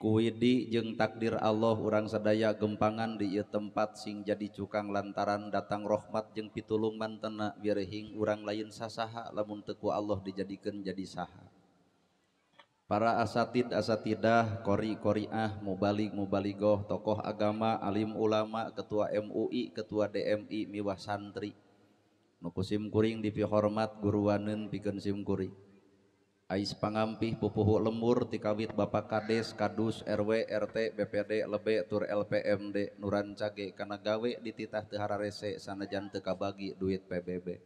Kuwidi jeung takdir Allah urang sadaya gempangan di ieu tempat sing jadi cukang lantaran datang rahmat jeung pitulung mantena wirehing urang lain sasaha lamun teu ku Allah dijadikeun jadi saha. Para asatid asatidah, qori qoriah, mubalig mubaligoh, tokoh agama, alim ulama, ketua MUI, ketua DMI, miwah santri. Nu ku sim kuring dipihormat guruaneun pikeun sim kuring. Ais pangampih pupuhu lembur tikawit Bapak Kades, Kadus, RW, RT, BPD, Lebe, tur LPMD, nurancage kana gawe dititah teu hararese sanajan teu kabagi duit PBB.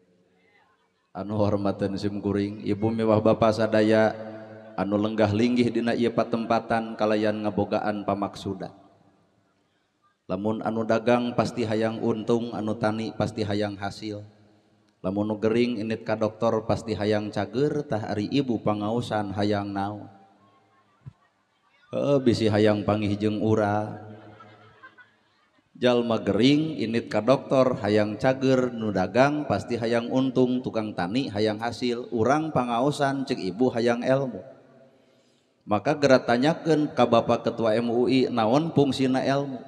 Anu hormateun sim kuring, ibu miwah bapa sadaya anu lenggah linggih dina ieu patempatan kalayan ngabogaan pamaksudan. Lamun anu dagang pasti hayang untung, anu tani pasti hayang hasil. Lamun nu gering init ka dokter pasti hayang cager, tah ari ibu pangaosan hayang naon. Heuh bisi hayang pangih jeung urang. Jalma gering init ka dokter hayang cager, nu dagang pasti hayang untung, tukang tani hayang hasil, urang pangaosan cek ibu hayang ilmu. Maka geura tanyakeun ka Bapak Ketua MUI naon fungsina ilmu.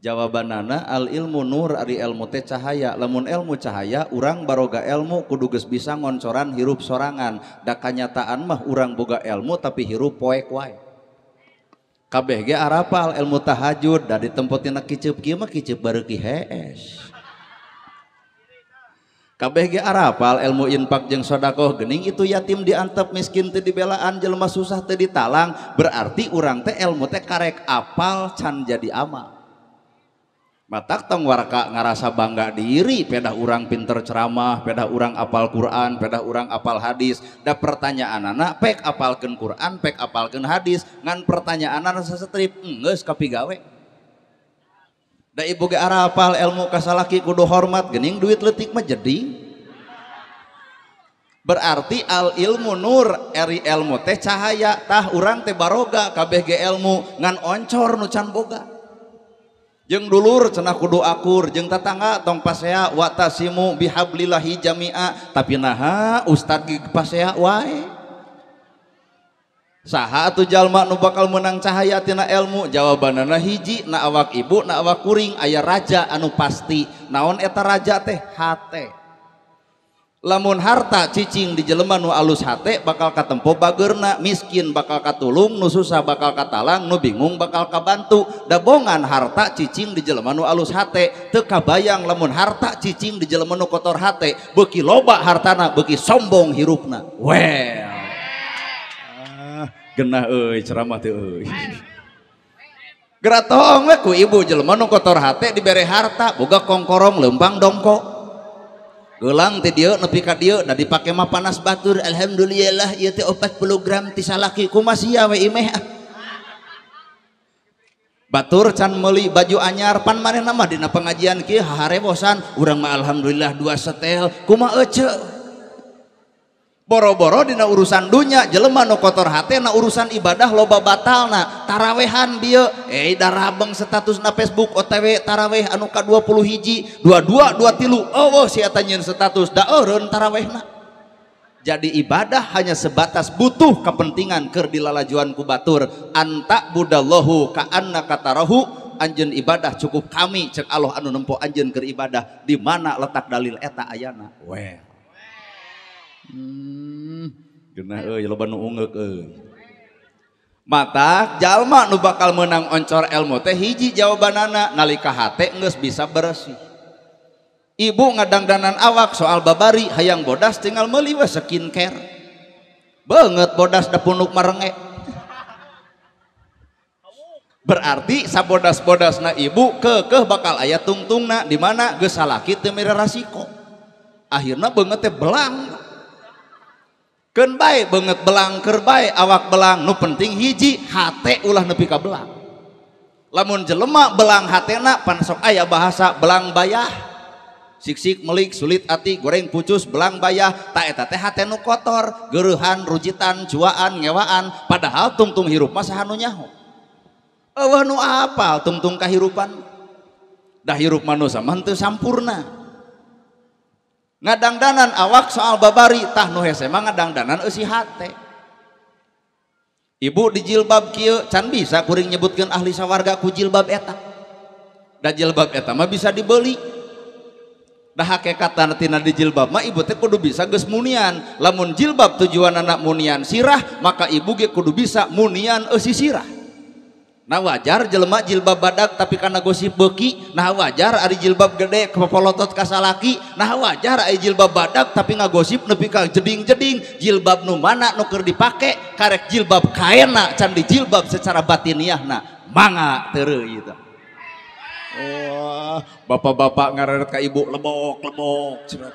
Jawabanana al ilmu nur, ari ilmu teh cahaya. Lamun ilmu cahaya, urang baroga ilmu kudu geus bisa ngoncoran hirup sorangan. Da kanyataan mah urang boga ilmu tapi hirup poek wae. Kabeh ge arapal ilmu tahajud, da ditempotina kiceup kieu mah kiceup bareuki hees. Kabeh ge arapal ilmu infak jeung sedekah, geuning itu yatim diantep, miskin teu dibelaan, jelema susah teu ditalang. Berarti urang teh ilmu teh karek apal can jadi amal. Matak tong warka ngarasa bangga diri, pedah urang pinter ceramah, pedah urang apal Quran, pedah urang apal hadis. Da pertanyaanana pek apalkeun Quran, pek apalkeun hadis, ngan pertanyaanana sasetrip geus kapigawe. Da ibu ge arapal ilmu ka salaki kudu hormat, geuning duit leutik mah jadi. Berarti al ilmu nur, eri ilmu teh cahaya, tah urang teh baroga kabeh ge ilmu ngan oncor nu can boga. Jeung dulur cenah kudu akur, jeung tatangga tong pasea watasimu bihablillahi jami'a, tapi naha ustad ge pasea wae. Saha atuh jalma nu bakal menang cahaya tina ilmu? Jawabanana hiji, na awak ibu, na awak kuring aya raja anu pasti. Naon eta raja teh? Hate. Lamun harta cicing di jelema nu alus hate bakal katempo bageurna, miskin bakal katulung, nu susah bakal katalang, nu bingung bakal kabantu. Dabongan harta cicing di jelema nu alus hate, teu kabayang lamun harta cicing di jelema nu kotor hate, beuki loba hartana beuki sombong hirupna. Well. Ah, genah euy ceramah teh euy. Geura toong we ku ibu jelema nu kotor hate dibere harta, boga kongkorong leumpang dongko. Gelang ti dieu nepi ka dieu da dipake mah panas batur. Alhamdulillah ieu teh 40 gram ti salaki kumaha sia we imeh. Batur can meuli baju anyar pan manehna mah dina pengajian kieu haharebosan urang mah alhamdulillah 2 setel kumaha ece. Boro-boro dina urusan dunya jelema nu kotor hatena urusan ibadah loba batalna tarawehan bieu darabeng statusna Facebook OTW taraweh anu ka 20 hiji 22 23 eueuh si eta nyieun status da eureun tarawehna. Jadi ibadah hanya sebatas butuh kepentingan keur dilalajuan ku batur anta budallahu ka annaka tarahu, anjeun ibadah cukup kami cek Allah anu nempo anjeun keur ibadah. Di mana letak dalil eta ayana? Well. Genah euy loba nu ungeuk euy. Matak jalma nu bakal meunang oncor ilmu teh hiji jawabanana nalika hate geus bisa bersih. Ibu ngadangdanan awak soal babari hayang bodas tinggal meuli we skincare. Beungeut bodas da punuk marenge. Berarti sabodas-bodasna ibu keukeuh bakal aya tungtungna di mana geus salaki teu mere rasiko. Akhirna beungeut teh belang. Keun bae beungeut belang keur bae awak belang nu penting hiji hate ulah nepi ka belang. Lamun jelema belang hatena pan sok aya bahasa belang bayah. Sik-sik melik sulit ati goreng pucus belang bayah ta eta teh hate nu kotor, geureuhan, rujitan, cuaan, ngewaan padahal tungtung hirup mah saha nu nyaho. Eueuh nu apal tungtung kahirupan. Da hirup manusia mah teu sampurna. Ngadangdanan awak soal babari tah nu hese mah ngadangdanan eusi hate. Ibu di jilbab kieu can bisa kuring nyebutkeun ahli sawarga ku jilbab eta. Da jilbab eta mah bisa dibeli. Da hakikatna tina di jilbab mah ibu teh kudu bisa geus munian. Lamun jilbab tujuanana munian sirah, maka ibu ge kudu bisa munian eusi sirah. Nah wajar jelema jilbab badag tapi kana gosip beuki, nah wajar ari jilbab gede kepolotot ka salaki, nah wajar ari jilbab badag tapi ngagosip nepi ka jeding-jeding. Jilbab nu mana nu keur dipake karek jilbab kaena can dijilbab secara batiniahna mangga tereuy eta. Wah, bapak-bapak ngareret ka ibu lebok-lebok cenah.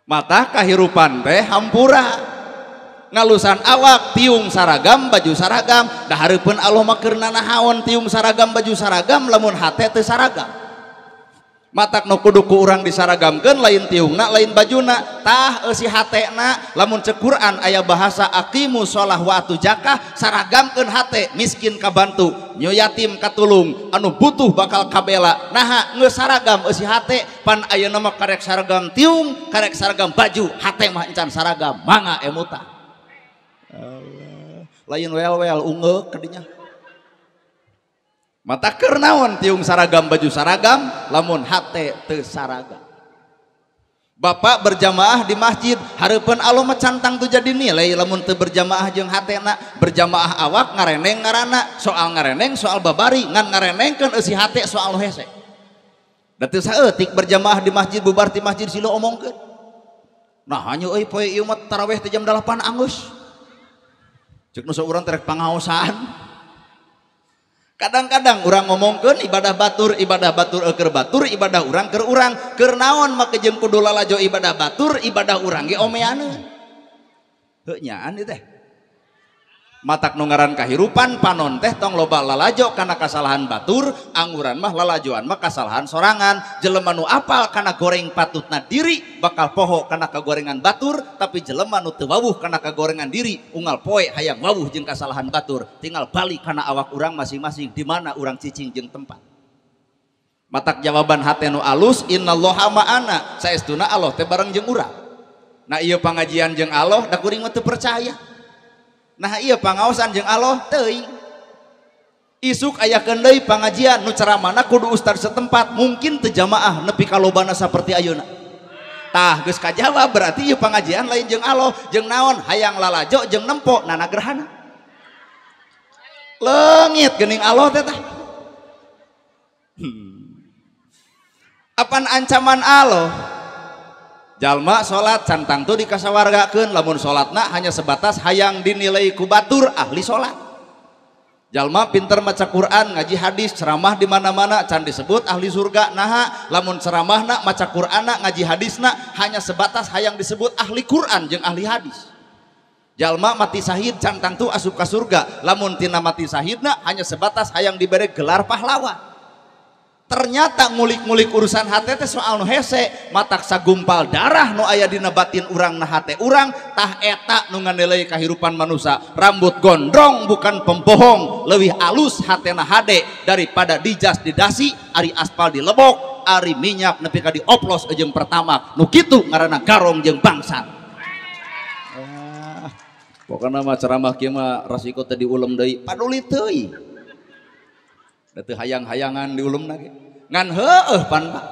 Mata kahirupan teh hampura. Ngalusan awak tiung saragam baju saragam, da hareupeun Allah mah keur nanahaon tiung saragam baju saragam lamun hate teu saragam. Matak nu kudu ku urang disaragamkeun lain tiungna lain bajuna, tah eusi hatena. Lamun cek Quran aya bahasa aqimu shalah wa atu zakah, saragamkeun hate, miskin kabantu, nyu yatim katulung, anu butuh bakal kabela. Naha geus saragam eusi hate, pan ayeuna mah karek saragam tiung, karek saragam baju, hate mah encan saragam, mangga emutan. Allah, lain wel-wel ungeuk kadinya. Mata keur naon tiung saragam baju saragam lamun hate teu saragam. Bapak berjamaah di masjid hareupeun Allah mah cantang tu jadi nilai lamun teu berjamaah jeung hatena. Berjamaah awak ngareneng ngaranna, soal ngareneng soal babari, ngan ngarenengkeun eusi hate soal hese. Da teu saeutik berjamaah di masjid bubar ti masjid sila omongkeun. Nah hanya euy poe ieu mah tarawih teh jam 8 anggeus. Cek nu urang terek pangaosan. Kadang-kadang urang ngomongkeun ibadah batur eueur batur, ibadah urang keur urang. Keur naon make jeung kudu lalajo ibadah batur, ibadah urang ge omeaneun. Heuh nyaan ieu teh. Matak nu ngaran kahirupan panon teh tong loba lalajo kana kasalahan batur, angguran mah lalajoan mah kasalahan sorangan. Jelema nu apal kana goreng patutna diri bakal poho kana kagorengan batur, tapi jelema nu teu wawuh kana kagorengan diri unggal poe hayang wawuh jeung kasalahan batur. Tinggal balik kana awak urang masing-masing di mana urang cicing jeung tempat. Matak jawaban hate nu alus innallaha ma'ana, saestuna Allah teh bareng jeung urang. Nah ieu pangajian jeung Allah da kuring mah teu percaya. Nah iya pangaosan jeung Allah teuing. Isuk ayakeun deui pangajian nu ceramahna kudu ustad setempat, mungkin teu jamaah nepi ka lobana saperti ayeuna. Tah geus kajawab berarti ieu pangajian lain jeung Allah, jeung naon hayang lalajo jeung nempo nana gerhana. Leungit geuning Allah teh tah. Apan ancaman Allah? Jalma salat can tangtu dikasawargakeun lamun salatna hanya sebatas hayang dinilai ku batur ahli salat. Jalma pinter maca Quran, ngaji hadis, ceramah di mana-mana can disebut ahli surga. Naha lamun ceramahna maca Qur'anna ngaji hadisna hanya sebatas hayang disebut ahli Quran jeung ahli hadis. Jalma mati sahid can tangtu asup ka surga lamun tina mati sahidna hanya sebatas hayang dibere gelar pahlawan. Ternyata ngulik-ngulik urusan hate teh soal nu hese, matak sagumpal darah nu aya dina batin urang na hate urang, tah eta nu nganilai kahirupan manusia. Rambut gondrong bukan pembohong, leuwih alus hatena hade daripada dijas di dasi, ari aspal di lebok, ari minyak nepi ka dioplos jeung pertama. Nu kitu ngaranna garong jeung bangsat. Pokona mah ceramah kieu mah rasiko teh diulem deui, paduli teuing. Da teu hayang-hayangan diulem ge. Ngan heueuh pan Pak.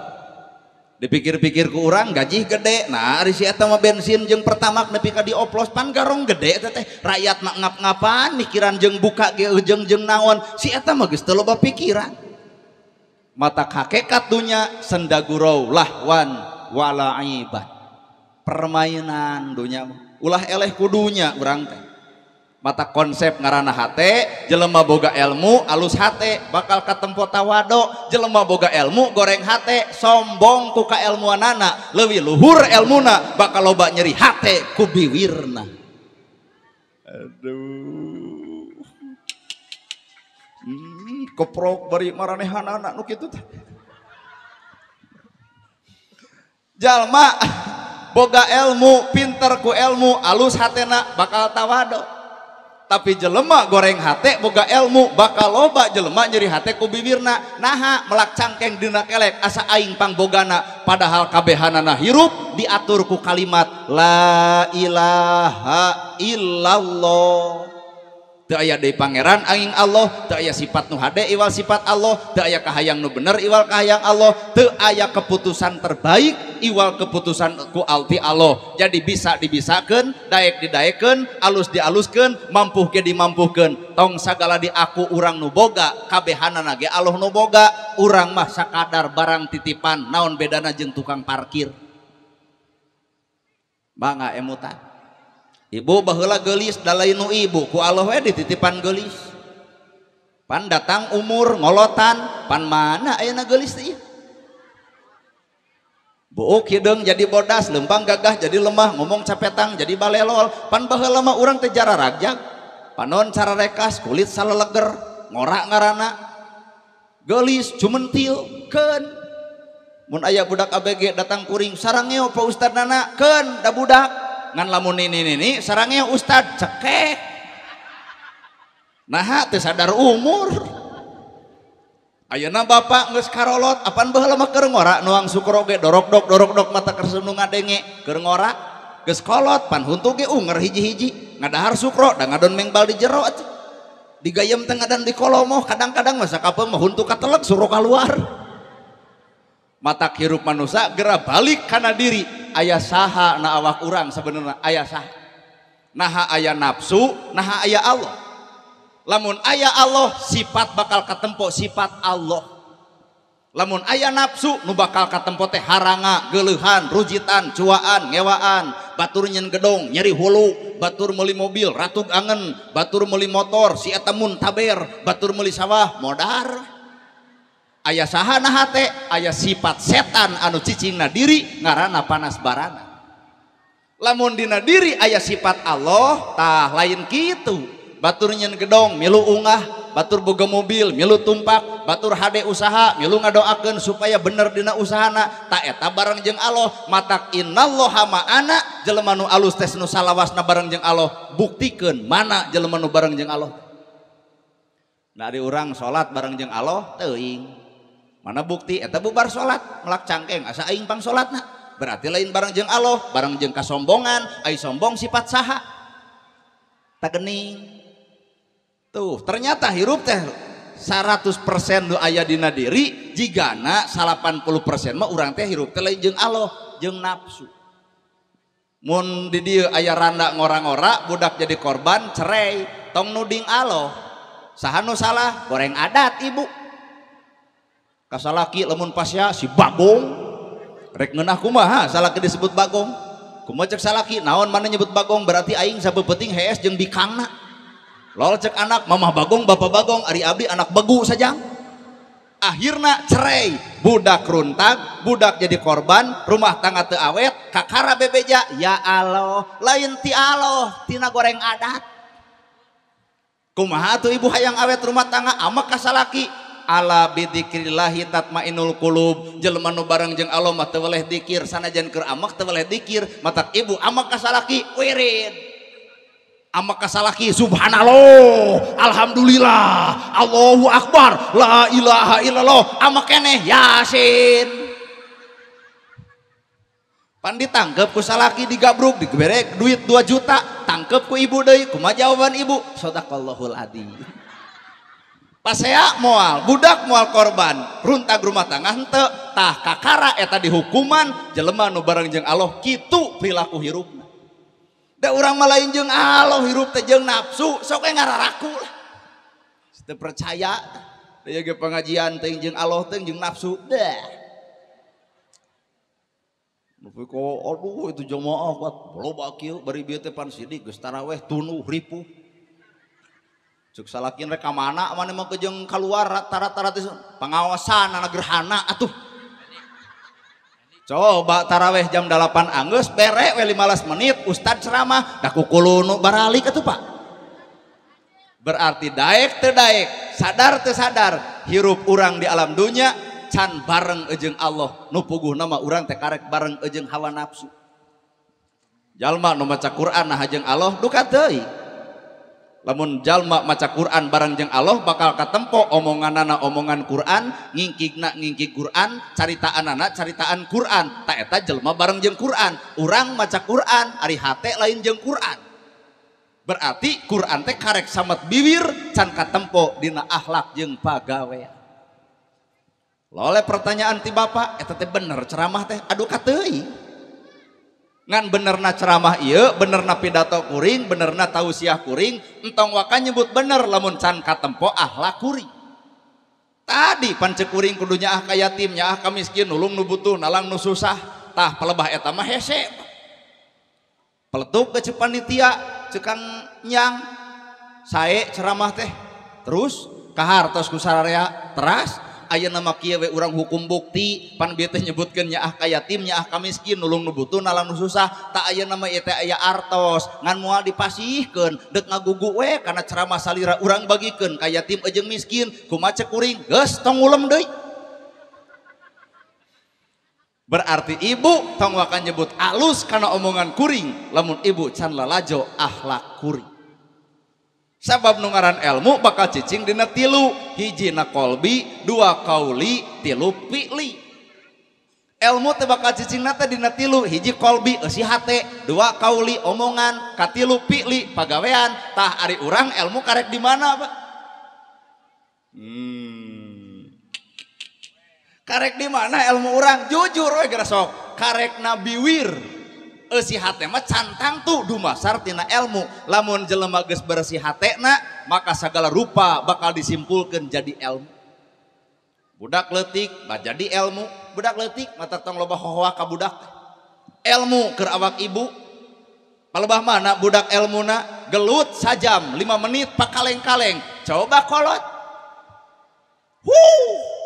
Dipikir-pikir ku urang gaji gede. Nah ari si eta mah bensin jeung pertamak nepi ka dioplos pan garong gede eta teh. Rakyat mah ngap-ngapan mikiran jeung buka ge jeung naon. Si eta mah geus teu loba pikiran. Mata hakikat dunya senda gurau lahwan walaiban. Permainan dunya mah. Ulah eleh kudunya urang teh. Mata konsep ngaranna hate, jelema boga ilmu alus hate bakal katempo tawado, jelema boga ilmu goreng hate sombong ku kailmuanana, leuwih luhur elmuna bakal loba nyeri hate ku biwirna. Aduh. Keprok bari maranehanana nu kitu teh. Jalma boga ilmu, pinter ku ilmu, alus hatena bakal tawado. Tapi jelema goreng hate boga ilmu bakal loba jelema nyeri hate ku bibirna. Naha melak cangkeng dina kelek asa aing pangbogana padahal kabehanana hirup diatur ku kalimat la ilaha illallah. Teu aya deui pangeran aing Allah, teu aya sifat nu hade iwal sifat Allah, teu aya kahayang nu bener iwal kahayang Allah, teu aya keputusan terbaik iwal keputusan ku alti Allah. Jadi bisa dibisakeun, daek didaekeun, alus dialuskeun, mampuh ge dimampuhkeun. Tong sagala diaku urang nu boga, kabehanana ge Allah nu boga, urang mah sakadar barang titipan, naon bedana jeung tukang parkir. Mangga emutan. Ibu baheula geulis da lain nu ibu ku Allah we dititipan geulis. Pan datang umur ngolotan, pan mana ayeuna geulis teh ieu? Buuk hideung jadi bodas, lempang gagah jadi lemah, ngomong capetang jadi balelol. Pan baheula mah urang teh jararagjag. Panon cararekas, kulit saleleger, ngorak ngarana. Geulis cumentil keun. Mun aya budak ABG datang kuring, sarangeo Pak Ustad nana, keun da budak. Ngan lamun nini sarangnya ustad cekek. Naha teu sadar umur. Ayeuna bapak geus karolot apan baheula mah keur ngora nuang sukro ge dorok dok mata keur nu ngadenge keur ngora geus kolot pan huntu ge unger hiji-hiji ngadahar sukro da ngadon mengbal di jero atuh. Digayem teh ngadan di kolomoh kadang-kadang masa kapeung mah huntu kateleg suro kaluar. Matak hirup manusia gera balik kana diri. Aya saha na awak urang sebenarnya aya saha. Naha aya nafsu, naha aya Allah. Lamun aya Allah sifat bakal katempo sifat Allah. Lamun aya nafsu nu bakal katempo teh haranga, geuleuhan, rujitan, cuaan, ngewaan, batur nyen gedong, nyeri hulu, batur meuli mobil, ratug angen, batur meuli motor, si eta muntaber, batur meuli sawah, modar. Aya saha na hate, aya sifat setan anu cicingna diri ngaranna panas barana. Lamun dina diri aya sifat Allah, tah lain kitu. Batur nyen gedong milu ungah, batur boga mobil milu tumpak, batur hade usaha milu ngadoakeun supaya bener dina usahana, ta eta bareng jeung Allah. Matak innallaha ma'ana, jelema nu alus teh nu salawasna bareng jeung Allah, buktikeun mana jelema nu bareng jeung Allah. Nah ari urang salat bareng jeung Allah teuing. Mana bukti eta bubar salat melak cangkeng asa aing pang salatna. Berarti lain bareng jeung Allah, bareng jeung kasombongan, ai sombong sifat saha? Tagening. Tuh, ternyata hirup teh 100% nu aya dina diri, jigana 80% mah urang teh hirup teh lain jeung Allah, jeung nafsu. Mun di dieu aya randa ngora-ngora, budak jadi korban cerai, tong nuding Allah. Saha nu salah? Goreng adat ibu. Kasalaki lamun pasya si bagong rek ngeunah kumaha salaki disebut bagong. Kumaha cek salaki naon mana nyebut bagong berarti aing sabeupeuting hees jeung bikangna. Lol cek anak mamah bagong bapak bagong ari abdi anak begu sajang. Akhirna cerai, budak runtag, budak jadi korban, rumah tangga teu awet, kakara bebeja ya Allah, lain ti Allah tina goreng adat. Kumaha atuh ibu hayang awet rumah tangga amek ka salaki. Ala bidzikrillahi tatmainul qulub. Jelema nu bareng jeung Allah mah teu weleh dikir, sanajan keur amek teu weleh dikir, matak ibu amek ka salaki wirid. Amek ka salaki subhanallah, alhamdulillah, Allahu akbar, la ilaha illallah, amek keneh yasin. Pan ditangkep ku salaki digabruk dibere duit 2 juta, tangkep ku ibu deui, kumaha jawaban ibu? Shadaqallahul adzim. Pasea moal, budak moal korban, runtag rumah tangga henteu, tah kakara eta dihukuman jelema nu bareng jeung Allah kitu perilaku hirupna. Da urang mah lain jeung Allah hirup teh jeung nafsu, sok we ngararaku lah. Teu percaya, da ge pengajian teh jeung Allah teh jeung nafsu. Dah. Nepi ka aduh itu jamaah kuat loba kieu bari bieu teh pan sidik geus taraweh tunuh ripuh. Cek salakin rek ka mana maneh mah jeung kaluar rata-rata pengawasan anak gerhana atuh. Coba taraweh jam 8 anggeus bere we 15 menit ustad ceramah da kukulunu baralik atuh Pak. Berarti daek teu daek, sadar teu sadar, hirup urang di alam dunya can bareng jeung Allah. Nu puguhna mah urang teh karek bareng jeung hawa nafsu. Jalma nu maca Quran nah jeung Allah duka teuing. Lamun jalma maca Quran bareng jeung Allah bakal katempo omonganana omongan Quran, ngingkigna ngingkig Quran, caritaanana caritaan Quran. Ta eta jelema bareng jeung Quran. Urang maca Quran ari hate lain jeung Quran. Berarti Quran teh karek samet bibir can katempo dina akhlak jeung pagawean. Loleh pertanyaan ti bapak, eta teh bener ceramah teh? Aduh kateuing. Ngan benerna ceramah ieu, benerna pidato kuring, benerna tausiah kuring, entong waka nyebut bener lamun can katempo akhlak kuring. Tadi pan ceuk kuring kudu nyaah ka yatim, nyaah ka miskin, nulung nu butuh, nalang nu susah. Tah palebah eta mah hese. Peletuk ke ceuk panitia, ceuk Kang Nyang, sae ceramah teh. Terus kahartos ku sararea teras. Ayeuna mah kieu we urang hukum bukti pan bieu teh nyebutkeun nyaah ka yatim, nyaah ka miskin, nulung nu butuh, nalang nu susah. Tak ayeuna mah ieu teh aya artos ngan moal dipasihkeun deuk ngagugu we kana ceramah salira urang bagikeun ka yatim jeung miskin. Kumaha ceuk kuring geus tong ngulem deui. Berarti ibu tong waka nyebut alus kana omongan kuring lamun ibu can lalajo akhlak kuring. Sabab nu ngaran ilmu bakal cicing dina tilu, hiji na kolbi, dua kauli, tilu fi'li. Ilmu teh bakal cicing na teh dina tilu, hiji kolbi eusi hate, dua kauli omongan, katilu fi'li pagawean. Tah ari urang ilmu karek di mana, Pak? Karek di mana ilmu urang? Jujur we geura sok, karek na biwir. Eusi hate mah cantang tuh dumasar tina ilmu. Lamun jelema geus bersih hatena maka segala rupa bakal disimpulkan jadi ilmu. Budak leutik mah jadi ilmu, budak leutik mah tong loba hohoa ka budak. Ilmu keur awak ibu. Palebah mana budak ilmuna gelut sajam 5 menit pakaleng-kaleng. Coba kolot. Huh.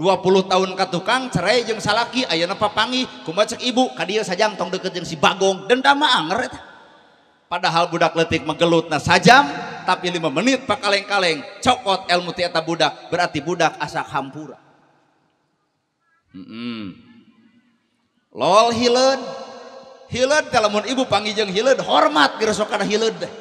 20 tahun ka tukang cerai jeung salaki ayeuna papanggih kumaha cek ibu ka dieu sajam tong deket jeung si Bagong dendam mah anger eta. Padahal budak leutik mah gelutna sajam tapi 5 menit pakaleng-kaleng cokot ilmu ti eta budak, berarti budak asa hampura. Lol hileud. Hileud teh lamun ibu panggih jeung hileud hormat geus sok kana hileud teh.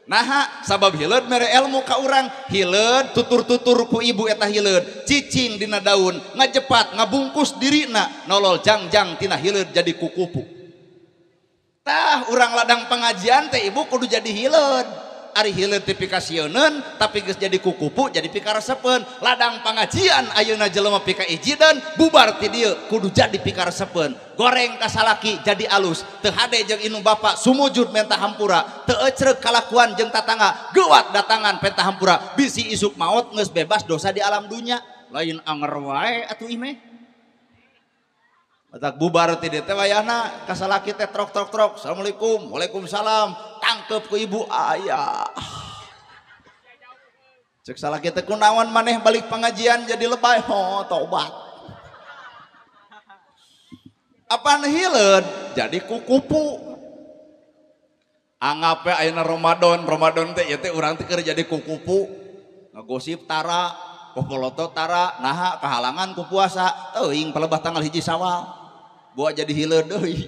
Naha sabab hileud mere ilmu ka urang, hileud tutur-tutur ku ibu eta hileud, cicing dina daun, ngajepat, ngabungkus dirina, nolol jangjang tina hileud jadi kukupu. Tah urang ladang pengajian teh ibu kudu jadi hileud. Ari hileud teh pikasieuneun tapi geus jadi kukupu jadi pikaresepeun. Ladang pengajian ayeuna jelema pika ijideun bubar ti dieu kudu jadi pikaresepeun. Goreng ka salaki jadi alus, teu hade jeung indung bapa sumujud menta hampura, teu ecreuk kalakuan jeung tatangga, geuwat datangan penta hampura, bisi isuk maot geus bebas dosa di alam dunya. Lain anger wae atuh imeh. Matak bubar ti dieu teh wayahna ka salaki teh trok trok trok, assalamualaikum, waalaikumsalam, tangkep ku ibu ayah. Cek salaki teh kunaon maneh balik pengajian jadi lebay, oh tobat. Apaan hileud jadi kukupu. Anggap we ayeuna Ramadan, Ramadan teh ieu teh urang teh keur jadi kukupu. Ngagosip tara, popoloto tara, naha kahalangan ku puasa, teuing palebah tanggal 1 Syawal. Buat jadi hileud deui.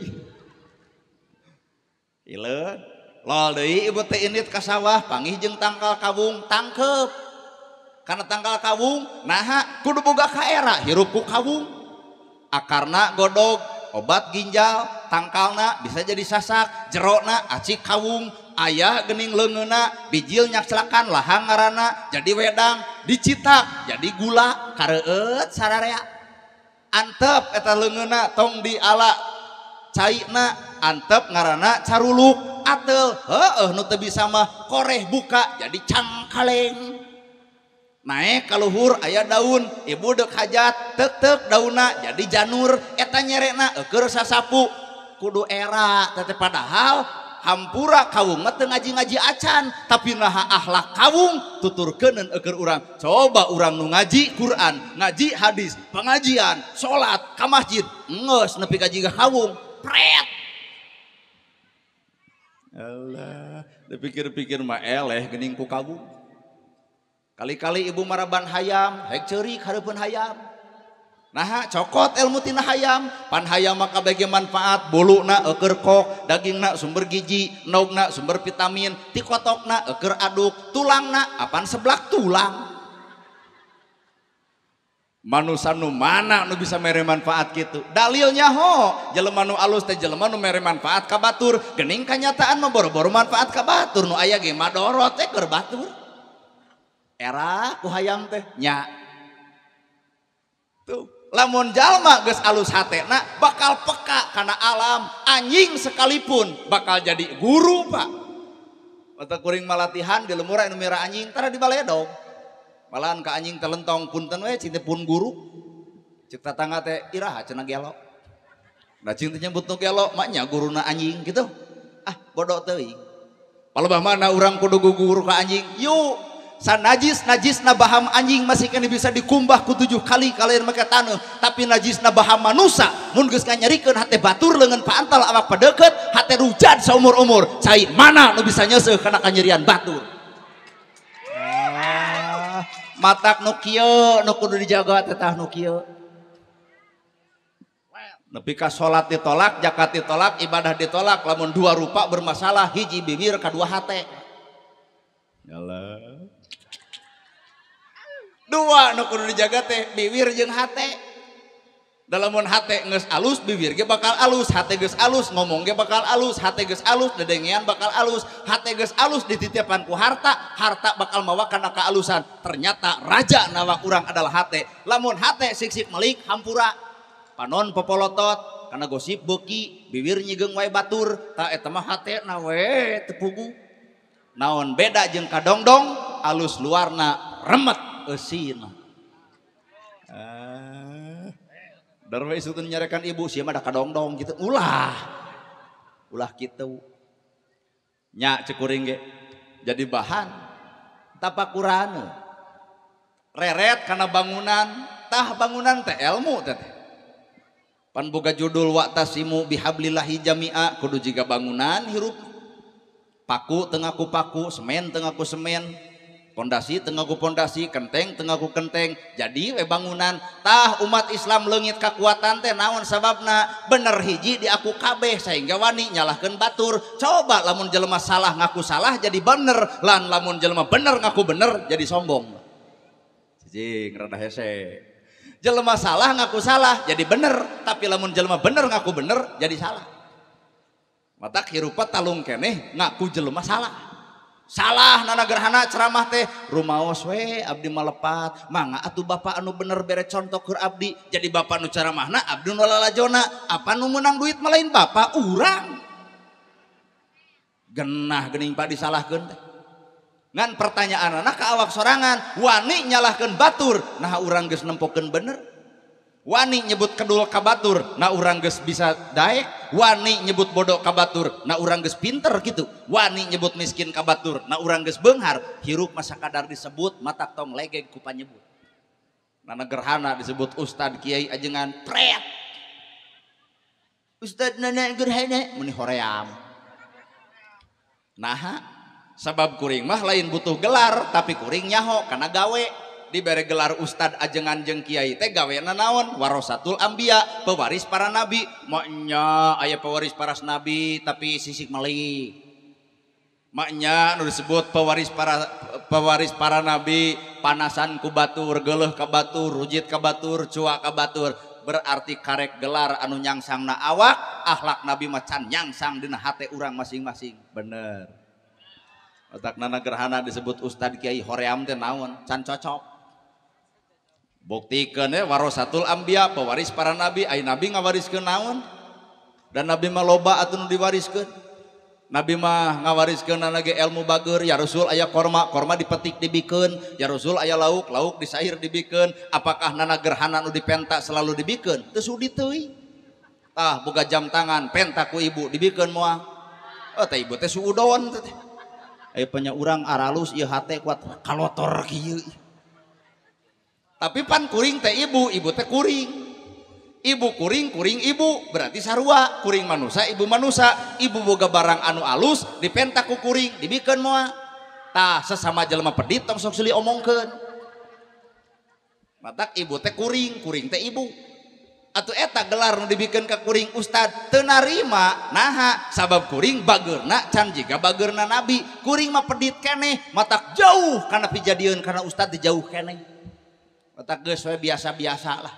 Hileud. Lol deui ibu teh indit ka sawah, panggih jeung tangkal kawung, tangkep. Karena tangkal kawung, naha kudu boga kaera hirup ku kawung. Akarna godog, obat ginjal, tangkalna bisa jadi sasak, jerokna acik kawung, ayah gening leungeuna, bijil nyakcelakan lahang ngaranna, jadi wedang, dicitak jadi gula, kareueut sararea. Antep eta leungeuna tong diala caina, antep ngaranna caruluk, atel, heueuh nu teu bisa mah koreh buka jadi cangkaleng. Naik ka luhur aya daun, ibu deuk hajat, tek-tek daunna jadi janur, eta nyerekna eueur sasapu, kudu era teh padahal hampura kawung mah teu ngaji-ngaji acan, tapi naha akhlak kawung tuturkeuneun eueur urang. Coba urang nu ngaji Quran, ngaji hadis, pengajian, salat, ka masjid, geus nepi ka jiga kawung, pret. Allah, dipikir-pikir mah eleh geuning ku kawung. Kali-kali ibu maraban hayam, hek ceurik hareupeun hayam. Nah cokot ilmu tina hayam, pan hayam maka bagi manfaat, buluna eueur kok, dagingna sumber gizi, endogna sumber vitamin, tikotokna eueur aduk, tulangna apan seblak tulang. Manusa nu mana nu bisa mere manfaat kitu? Dalilnya ho, jelema nu alus teh jelema nu mere manfaat ka batur, geuning kanyataan mah boro-boro manfaat ka batur, nu aya ge madorot teh keur batur. Era ku hayam teh nya. Tuh. Lamun jalma geus alus hatena bakal peka kana alam, anjing sekalipun bakal jadi guru pak. Mata kuring malatihan di lemur anu mira anjing tara dibaledog. Malahan ka anjing telentong punten we cinta pun guru. Cek tatangga teh iraha cenah gelo. Nah cinta nyebut nu gelo maknya guruna anjing gitu. Ah bodoh teuing. Palebah mana urang kudu guru ka anjing? Yuk. Sanajis najisna baham anjing masih kena bisa dikumbah ku 7 kali kalian make taneuh, tapi najisna baham manusa mun geus nganyarikeun hate batur leungeun paantal awak padeukeut hate rujad saumur-umur cai mana nu bisa nyeuseuh kana kanyerian batur. Matak nu kieu nu kudu dijaga teh tah nu kieu. Nepi ka salat ditolak, zakat ditolak, ibadah ditolak, lamun dua rupa bermasalah, hiji bibir kadua hate. Yalah. Dua nu kudu dijaga teh bibir jeung hate. Dalamun hate geus alus bibir ge bakal alus, hate geus alus ngomong ge bakal alus, hate geus alus dedengean bakal alus, hate geus alus dititipan ku harta, harta bakal mawa kana kaalusan. Ternyata raja nawak urang adalah hate. Lamun hate sik-sik melik hampura, panon popolotot, kana gosip beuki, bibir nyigeung wae batur, tah eta mah hate na we teu pugu. Naon beda jeung kadongdong, alus luarna remet eusina. Darwe isutun nyarekan ibu sia mah da kadongdong gitu. Ulah. Ulah kitu. Nya cek kuring ge jadi bahan tapakurane. Reret kana bangunan, tah bangunan teh ilmu teh. Pan boga judul wa'tasimu bihablillahi jami'a kudu jiga bangunan hirup. Paku tengah ku paku, semen tengah ku semen, pondasi tengah ku pondasi, kenteng tengah ku kenteng, jadi we bangunan. Tah umat Islam leungit kakuatan teh naon sababna? Bener hiji diaku kabeh sehingga wani nyalahkeun batur. Coba lamun jelema salah ngaku salah jadi bener, lan lamun jelema bener ngaku bener jadi sombong. Cicing rada hese. Jelema salah ngaku salah jadi bener, tapi lamun jelema bener ngaku bener jadi salah. Mata hirupa talung keneh ngaku jelema salah. Salah nana gerhana ceramah teh rumaos we abdi malepat mangga atuh bapak anu bener bere contoh keur abdi jadi bapak nu ceramahna abdi nu lalajona apa nu meunang duit malain bapak urang genah geuning pak disalahkeun teh ngan pertanyaanana ka awak sorangan wani nyalahkeun batur nah urang geus nempokeun bener. Wani nyebut kedul ka batur, nah urang geus bisa daek. Wani nyebut bodoh ka batur, nah urang geus pinter gitu. Wani nyebut miskin ka batur, nah urang geus beunghar. Hirup masa kadar disebut matak tong legeg ku panyebut. Nana gerhana disebut ustad kiai ajengan pret. Ustad nana gerhana meni hoream. Naha sabab kuring mah lain butuh gelar, tapi kuring nyaho kana gawe. Dibere gelar ustad ajengan jeung kiai teh gawena naon? Warasatul anbiya, pewaris para nabi. Maknya aya pewaris para nabi tapi sisik melik. Maknya nu disebut pewaris para nabi panasan ku batur, geuleuh ka batur, rujit ka batur, cuak ka batur. Berarti karek gelar anu nyangsangna awak, akhlak nabi macan nyangsang dina hate urang masing-masing. Bener. Otak nana gerhana disebut ustad kiai hoream teh naon? Can cocok. Buktikeun we warasatul anbiya, pewaris para nabi, ai nabi ngawariskeun naon? Dan nabi mah loba atuh nu diwariskeun. Nabi mah ngawariskeunana ge ilmu bageur, ya Rasul aya korma, korma dipetik dibikeun, ya Rasul aya lauk, lauk disair dibikeun. Apakah nana gerhana nu dipenta selalu dibikeun? Teu sudi teuing. Tah boga jam tangan penta ku ibu dibikeun moal. Oh teh ibu teh suudon teh. Aya panya urang aralus ieu hate kuat kalotor kieu. Tapi pan kuring teh ibu, ibu teh kuring. Ibu kuring, kuring ibu, berarti sarua. Kuring manusa, ibu manusa. Ibu boga barang anu alus, dipenta ku kuring, dibikeun moal. Tah sesama jelema pedit tong sok silih omongkeun. Matak ibu teh kuring, kuring teh ibu. Atuh eta gelar nu dibikeun ka kuring ustad teu narima naha sabab kuring bageurna can jiga bageurna nabi. Kuring mah pedit keneh, matak jauh kana pijadieun kana ustad dijauh keneh. Matak geus we biasa-biasa lah.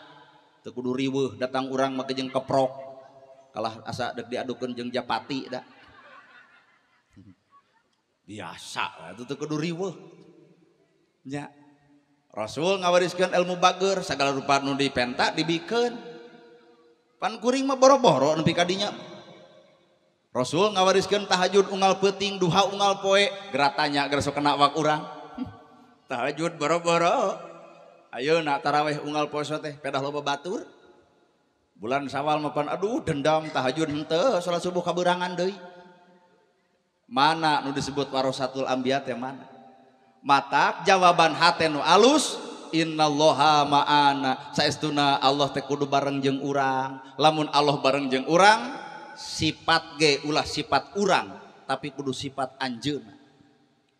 Teu kudu riweuh datang urang mah jeung keprok. Kalah asa deuk diadukeun jeung japati da. Biasa atuh teu kudu riweuh. Nya. Rasul ngawariskeun ilmu bager sagala rupa nu dipenta dibikeun. Pan kuring mah boro-boro nepi ka dinya. Rasul ngawariskeun tahajud unggal peuting, duha unggal poe, geratanya geura sok kena wak urang. Tahajud boro-boro. Ayeuna taraweh unggal poe teh pedah loba batur. Bulan Syawal mah pan aduh dendam tahajud henteu, salat subuh kabeurangan deui. Mana nu disebut warasatul anbiya teh mana? Matak jawaban hate nu alus innallaha ma'ana saestuna Allah teh kudu bareng jeung urang. Lamun Allah bareng jeung urang sifat ge ulah sifat urang tapi kudu sifat anjeunna.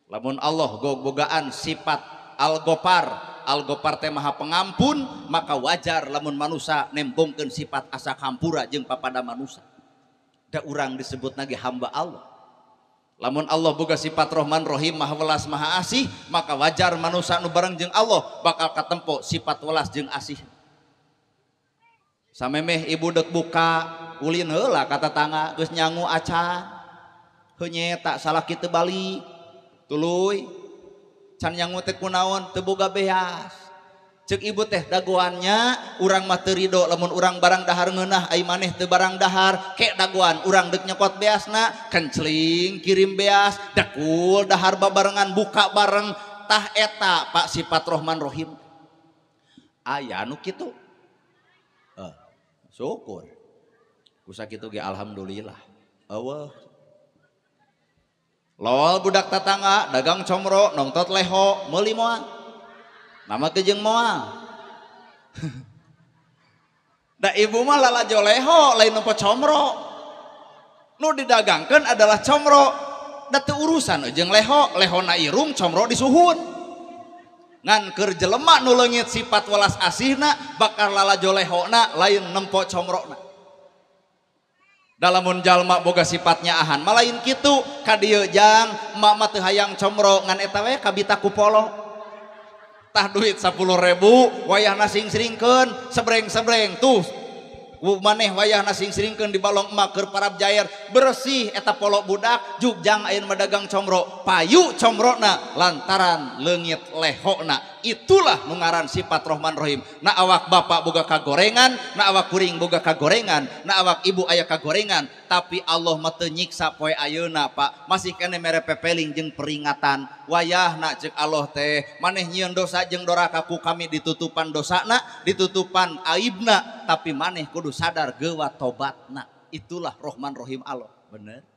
Lamun Allah bogaan sifat Al-Ghaffar, Al-Ghaffar teh maha pengampun, maka wajar lamun manusa nembongkeun sifat asa hampura jeung papada manusa. Da urang disebut nage hamba Allah. Lamun Allah boga sifat Rahman Rahim maha welas maha asih, maka wajar manusia nu bareng jeung Allah bakal katempo sifat welas jeung asih. Samemeh ibu dek buka ulin heula ka tatangga geus nyangu acan. Heuh tak salah kitu balik. Tuluy can nyangu teh kunaon teu boga beas. Ceuk ibu teh dagoannya urang mah teu rido lamun urang barang dahar ngeunah ai maneh teu barang dahar ke dagoan urang deuk nyokot beasna kencling kirim beas dekul dahar babarengan buka bareng tah eta Pak sifat Rahman Rahim aya nu kitu syukur ku sakitu ge alhamdulillah eueuh lol budak tatangga dagang comro nongtot leho meuli moal nama kejeng moal. Da ibu mah lalajo leho lain nempo comro. Nu didagangkeun adalah comro. Da teu urusan jeung leho, lehona irung comro disuhun. Ngan keur jelema nu leungit sifat welas asihna bakal lalajo lehona lain nempo comrona. Da lamun jalma boga sifatnya ahan mah lain kitu ka dieu jang emak mah teu hayang comro ngan eta we kabita ku polo. Tah duit 10.000 wayahna sing-sringkeun sebreng-sebreng tuh maneh wayahna sing-sringkeun di balong emak keur parab jair bersih eta polo budak jugjang ayeuna mah dagang comro payu comrona lantaran leungit lehona. Itulah nu ngaran sifat Rahman Rahim. Na awak bapak boga kagorengan, na awak kuring boga kagorengan, na awak ibu aya kagorengan, tapi Allah mah teu nyiksa poe ayeuna Pak. Masih keneh mere pepeling jeung peringatan. Wayahna ceuk Allah teh maneh nyieun dosa jeung doraka ku kami ditutupan dosana, ditutupan aibna, tapi maneh kudu sadar gewa tobatna. Itulah Rahman Rahim Allah. Bener?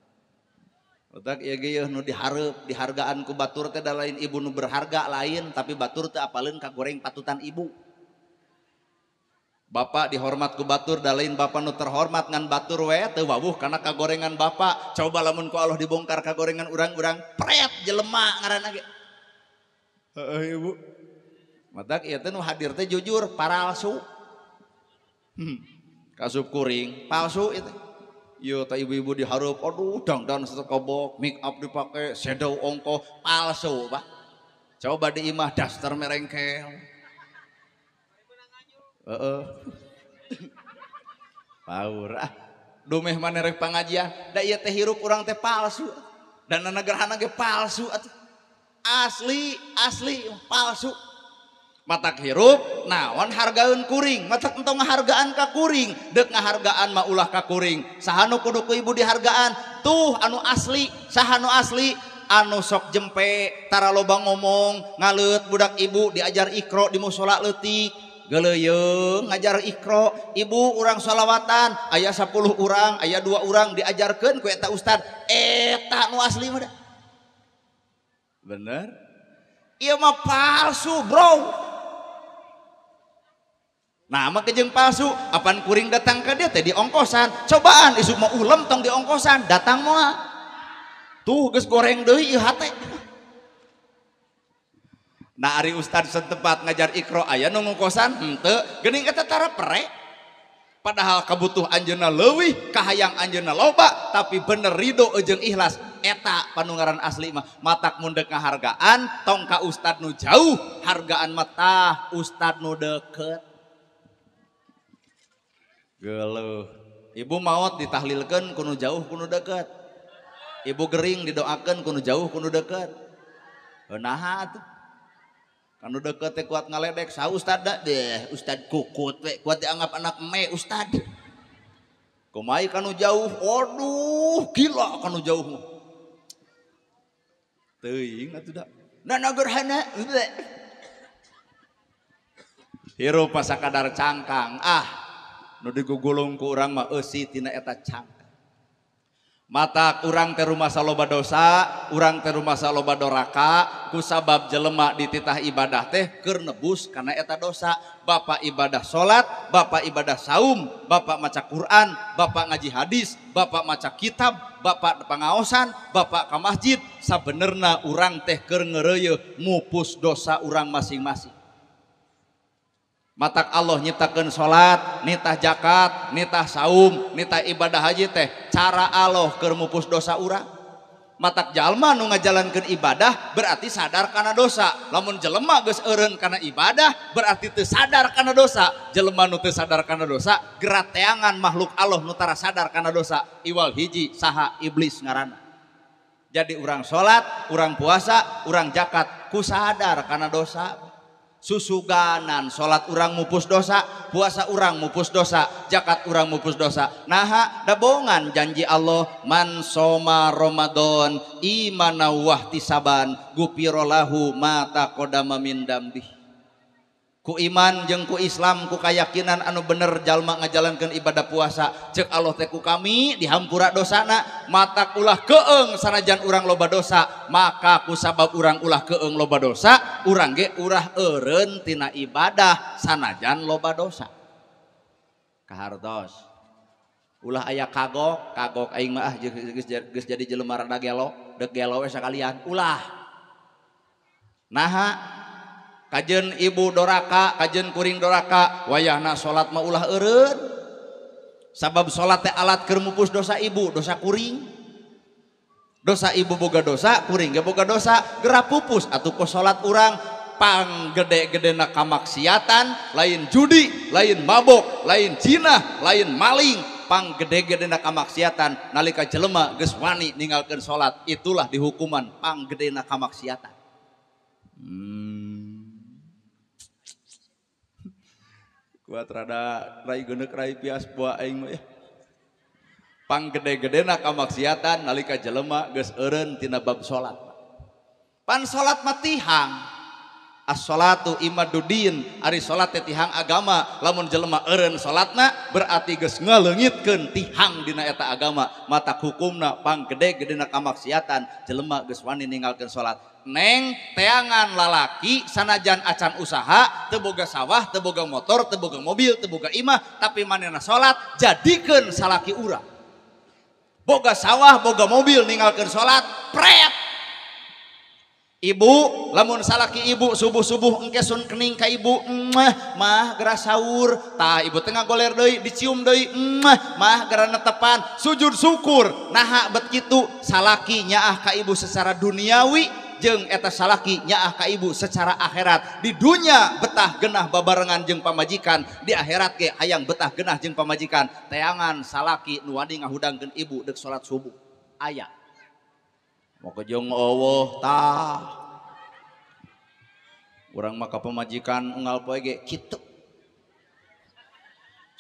Otak ieu ge nu dihareup, dihargaan ku batur teh da lain ibu nu berharga lain, tapi batur teh apaleun kagoreng patutan ibu. Bapak dihormat ku batur da lain bapak nu terhormat ngan batur we teu wawuh kana kagorengan bapak. Coba lamun ku Allah dibongkar kagorengan urang-urang pret jelema ngaranna ge. Heeh ibu. Matak ieu teh nu hadir teh jujur paralsu. Kasup kuring palsu ieu teh. Iya, tak ibu-ibu diharap, aduh, dangdan sekobok, make up dipakai, shadow ongko, palsu, Pak. Coba di imah daster merengkel. Heeh. Paur ah. Dumeh maneh rek pangajian, da ieu teh hirup urang teh palsu. Dan negerhana ge palsu atuh. Asli, asli palsu. Matak hirup naon hargaeun kuring, matak entong ngahargaan ka kuring, deuk ngahargaan mah ulah ka kuring. Saha nu kudu ku ibu dihargaan? Tuh anu asli, saha nu asli? Anu sok jempe, tara loba ngomong, ngaleut budak ibu diajar ikro di mushola leutik. Geuleuyeung ngajar ikro, ibu urang sholawatan, aya 10 urang, aya 2 urang diajarkeun ku eta ustad, eta nu asli mah. Bener? Ieu mah palsu, bro. Nah, mah kejeng palsu, apan kuring datang ke dia teh diongkosan. Cobaan isuk mau ulem tong diongkosan, datang moal. Tuh geus goreng deui ieu hate. Nah ari ustad setempat ngajar Iqra aya nu ngongkosan henteu geuning eta tara pere. Padahal kabutuh anjeunna leuwih, kahayang anjeunna loba, tapi bener ridho jeung ikhlas eta panungaran asli mah. Matak mun deuk ngahargaan tong ka ustad nu jauh, hargaan mah tah ustad nu deket. Geuleuh. Ibu maot ditahlilkeun ku nu jauh ku nu deket. Ibu gering didoakeun ku nu jauh ku nu deket. Naha atuh? Kanu deket teh kuat ngaledek sa ustad da deh, ustad kukut we kuat dianggap anak me ustad. Kumaha kanu jauh? Aduh, gila kanu jauh mah. Teuing atuh da. Nana gerhana. Hirup mah sakadar cangkang. Ah, nu digugulung ku urang mah eusi tina eta cangkang. Matak urang teh rumasa loba dosa, urang teh rumasa loba doraka, kusabab jelema dititah ibadah teh keur nebus kana eta dosa. Bapak ibadah salat, bapak ibadah saum, bapak maca Quran, bapak ngaji hadis, bapak maca kitab, bapak pangaosan, bapak ka masjid, sabenerna urang teh keur ngeureuyeun mupus dosa urang masing-masing. Matak Allah nyiptakeun salat, nitah zakat, nitah saum, nitah ibadah haji teh cara Allah keur mupus dosa urang. Matak jalma nu ngajalankeun ibadah berarti sadar kana dosa. Lamun jelema geus eureun kana ibadah berarti teu sadar kana dosa. Jelema nu teu sadar kana dosa gerateangan makhluk Allah nu tara sadar kana dosa. Iwal hiji saha iblis ngaranna. Jadi urang salat, urang puasa, urang zakat ku sadar kana dosa. Susuganan salat urang mupus dosa, puasa urang mupus dosa, zakat urang mupus dosa. Naha dabongan janji Allah man soma Ramadan imana wahtisaban gufira lahu ma taqaddama min dambi. Ku iman jeung ku Islam ku kayakinan anu bener jalma ngajalankeun ibadah puasa cek Allah teh ku kami dihampura dosana. Matak ulah keeng sanajan urang loba dosa, maka ku sabab urang ulah keeng loba dosa urang ge urah eureun tina ibadah sanajan loba dosa. Kahartos ulah aya kagok kagok aing mah ah geus jadi jelema rada gelo deuk gelo we sakalian ulah. Naha kajen ibu doraka, kajen kuring doraka, wayahna salat mah ulah eureun. Sabab salat teh alat keur mupus dosa ibu, dosa kuring. Dosa ibu boga dosa, kuring ge boga dosa, geura pupus atuh ku salat urang pang gede-gedena kamaksiatan, lain judi, lain mabok, lain zina, lain maling, pang gede-gedena kamaksiatan nalika jelema geus wani ninggalkeun salat, itulah dihukuman pang gedena kamaksiatan. Kuat rada rai geuneuk rai pias buah aing mah ya. Pang gede-gedena kamaksiatan nalika jelema geus eureun tina bab salat. Pan salat mah tihang. As-salatu imaduddin, ari salat teh tihang agama. Lamun jelema eureun salatna berarti geus ngaleungitkeun tihang dina eta agama. Matak hukumna pang gede-gedena kamaksiatan jelema geus wani ninggalkeun salat. Neng teangan lalaki sanajan acan usaha, teu boga sawah, teu boga motor, teu boga mobil, teu boga imah, tapi manehna salat jadikeun salaki urang. Boga sawah, boga mobil ninggalkeun salat, pret. Ibu, lamun salaki ibu subuh-subuh engke sun kening ka ibu, mah geura sahur, tah ibu teh ngagoler deui, dicium deui, mah geura netepan, sujud syukur. Naha bet kitu salaki nyaah ka ibu secara duniawi jeung eta salaki nyaah ka ibu secara akhirat. Di dunya betah genah babarengan jeung pamajikan, di akhirat ge hayang betah genah jeung pamajikan. Teangan salaki nu wani ngahudangkeun ibu deuk salat subuh. Aya. Maka jeung eueuh tah. Urang mah ka pamajikan unggal poe ge kitu.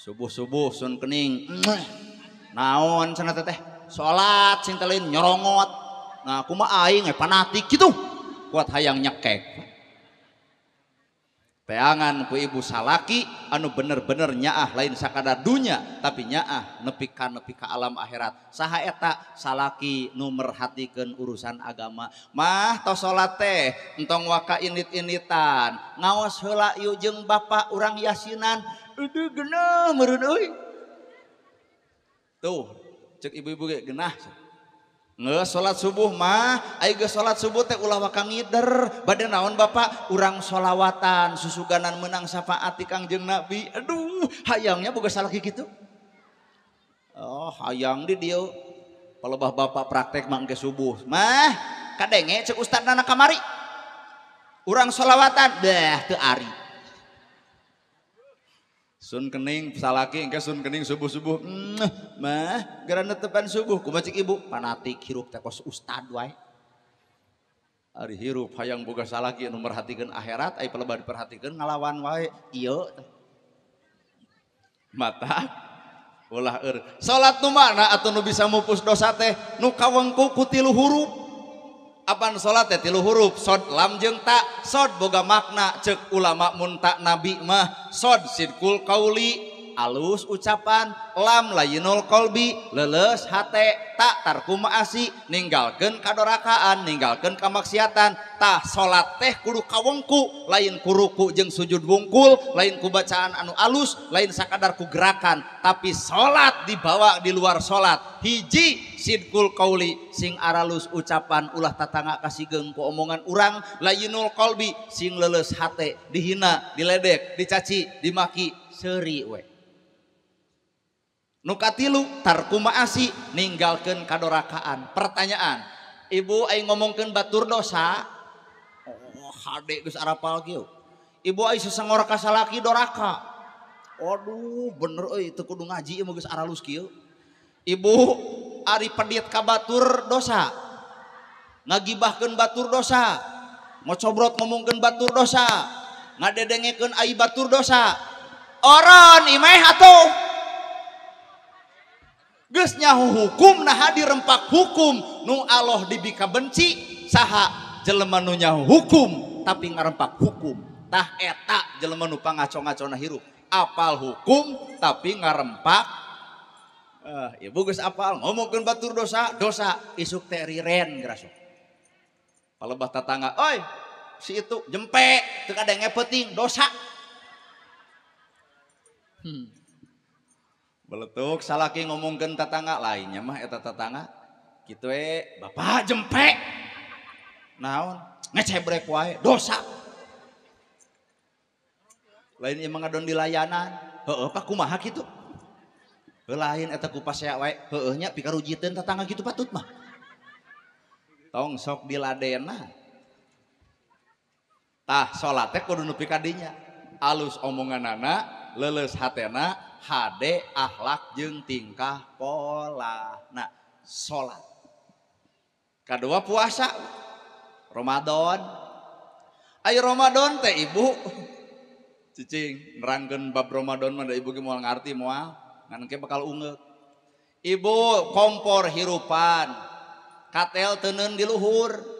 Subuh-subuh sun kening. Naon cenah teh? Salat sing teh lain nyorongot. Nah, kumaha aing fanatik gitu. Kuat hayang nyekek. Teangan ku ibu salaki anu bener-bener nyaah lain sakadar dunya tapi nyaah nepi ka alam akhirat. Saha eta salaki nu merhatikeun urusan agama. Mah tos salat teh entong waka init-initan. Ngaos heula ieu jeung bapak urang yasinan. Aduh geunah meureun euy. Tuh, cek ibu-ibu ge geunah. Nge salat subuh mah, ai geus salat subuh teh ulah waka ngider. Bade naon Bapak? Urang solawatan susuganan menang syafaat ti Kangjeng Nabi. Aduh, hayangnya boga salaki kitu. Oh, hayang di dieu. Palebah Bapak praktek mah engke subuh. Mah, kadenge cek ustadna na kamari. Urang solawatan, dah teu ari. Sun kening salaki engke sun kening subuh-subuh. Mah, gara netepan subuh kumaha cek ibu? Fanatik hirup teh kos ustad wae. Ari hirup hayang boga salaki anu merhatikeun akhirat, ai palebah diperhatikeun ngalawan wae. Ieu teh. Mata ulah eur. Salat nu mana atuh nu bisa mupus dosa teh? Nu kawengku ku tilu huruf. Apan salat teh tilu huruf, sod lam jeung ta. Sod boga makna cek ulama mun ta nabi mah. Sod sidkul kauli, alus ucapan, lam layinul qalbi, leuleus hate, ta tarku maasi, ninggalkeun kadorakaan, ninggalkeun kamaksiatan. Tah salat teh kudu kawengku, lain ku ruku jeung sujud wungkul, lain ku bacaan anu alus, lain sakadar ku gerakan, tapi salat dibawa di luar salat. Hiji sidkul kauli, sing aralus ucapan, ulah tatangga kasigeung ku omongan urang, layinul qalbi, sing leuleus hate, dihina, diledek, dicaci, dimaki, seuri we. Nu katilu tarku maasi, ninggalkeun kadorakaan. Pertanyaan, ibu aing ngomongkeun batur dosa, oh hade geus arapal kieu. Ibu aing sesengor ka salaki doraka. Aduh bener euy teu kudu ngaji ieu mah geus aralus kieu. Ibu ari pedit ka batur dosa. Ngagibahkeun batur dosa. Ngocobrot ngomongkeun batur dosa. Ngadedengekeun ai batur dosa. Oron imeh atuh. Geus nyaho hukum nah dirempak hukum nu Allah dibika benci saha jelema nu nyaho hukum tapi ngarempak hukum. Tah eta jelema nu pangaco-ngacona hirup, apal hukum tapi ngarempak. Ibu geus apal ngomongkeun batur dosa, dosa isuk teh riren gerasuk. Palebah tatangga, "Oi, si itu jempe teu kadenge peuting dosa." Beletuk salaki ngomongkeun tatangga lainnya mah eta tatangga kitu we, "Bapak jempe." Naon? Ngecebrek wae, dosa. Lain ieu mah ngadon di layanan. Heueuh Pak kumaha kitu? Heuh lain eta ku pasea wae, heueuh nya pikarujiteun tatangga kitu patut mah. Tong sok diladena. Tah salat teh kudu nepi ka dinya. Alus omonganana, leuleus hatena, hade akhlak jeung tingkah pola. Nah, salat. Kadua puasa Ramadan. Ayo Ramadan teh ibu. Cicing nerangkeun bab Ramadan mah da ibu ge moal ngarti moal, ngan engke bakal ungeuk. Ibu kompor hirupan, katel teuneun di luhur.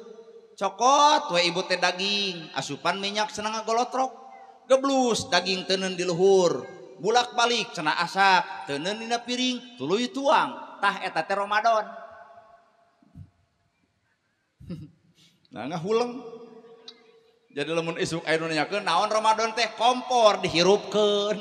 Cokot we ibu teh daging, asupan minyak cenah ngagolotrok. Geblus daging teuneun di luhur. Bulak-balik cenah asak, teuneun dina piring, tuluy tuang. Tah eta teh Ramadan. Nah ngahuleng. Jadi lamun isuk aya nu nanyakeun naon Ramadan teh, kompor dihirupkeun.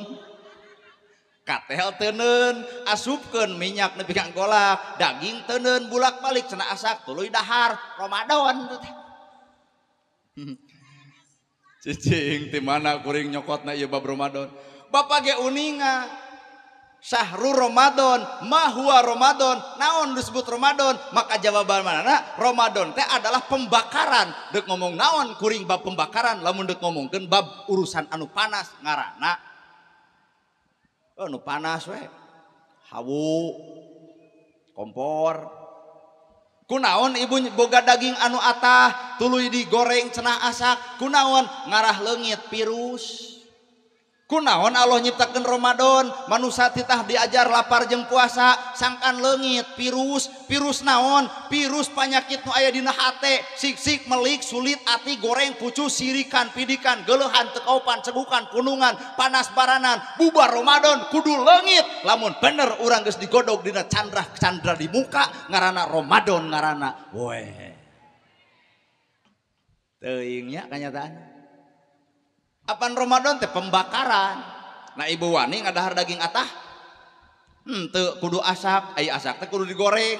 Katel teuneun, asupkeun minyak nepi ka golak, daging teuneun bulak-balik cenah asak, tuluy dahar Ramadan teh. Cicing ti mana kuring nyokotna ieu bab Ramadan. Bapak ge uninga. Syahrul Ramadan, ma huwa Ramadan, naon disebut Ramadan? Maka jawaban mana? Ramadan teh adalah pembakaran. Dek ngomong naon kuring bab pembakaran, lamun dek ngomongkeun bab urusan anu panas ngaranna. Oh, anu panas we. Hawu, kompor. Kunaon ibu boga daging anu atah, tuluy digoreng cenah asak, kunaon ngarah leungit virus. Kunaon Allah nyiptakeun Ramadan, manusia titah diajar lapar jeung puasa, sangkan leungit virus, virus naon? Virus panyakit nu aya dina hate, sik-sik melik, sulit ati, goreng, pucus, sirikan, pidikan, geuleuhan, tekaupan, cegukan, punungan, panas baranan, bubar Ramadan kudu leungit. Lamun bener urang geus digodog dina candra di muka, ngaranna Ramadan ngaranna. Weh. Teuing nya kanyataan. Apan Ramadan teh pembakaran. Nah ibu wani ngadahar daging atah, teu kudu asak, ai asak teh kudu digoreng.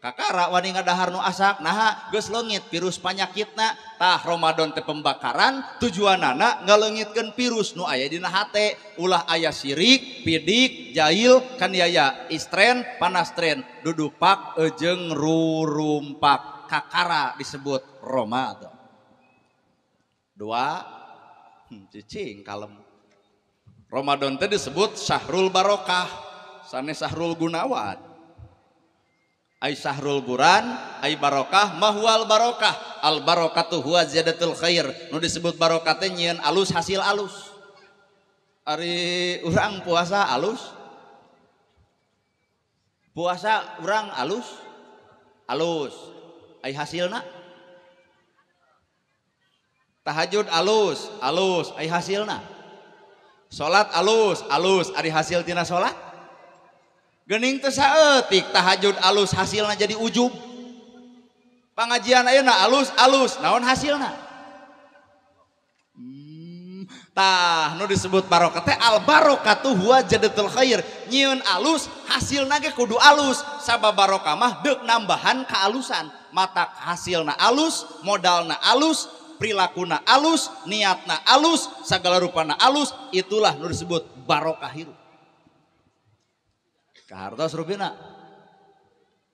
Kakara wani ngadahar nu asak naha geus leungit virus panyakitna. Tah Ramadan teh pembakaran tujuanana ngaleungitkeun virus nu aya dina hate, ulah aya sirik, pidik, jail, kaniaya, istren, panastren, dudupak jeung rurumpak. Kakara disebut Ramadan. Dua, cicing kalem. Ramadan teh disebut Syahrul Barokah, sanes Syahrul Gunawan. Ai syahrul buran, ai barokah, mahwal barokah. Al barokatu huwa ziyadatul khair. Nu disebut barokah teh nyieun alus hasil alus. Ari urang puasa alus. Puasa urang alus. Alus. Ai hasilna? Tahajud alus, alus, ai hasilna? Salat alus, alus, ari hasil tina salat? Gening teu saeutik tahajud alus hasilna jadi ujub. Pangajian ayeuna alus alus naon hasilna? Tah nu disebut barokah teh al barokatu huwa jadatul khair. Nyieun alus hasilna ge kudu alus. Sabab barokah mah deuk nambahan kaalusan. Matak hasilna alus, modalna alus, perilakuna alus, niatna alus, sagala rupana alus, itulah nu disebut barokah hirup. Kahartos rupina.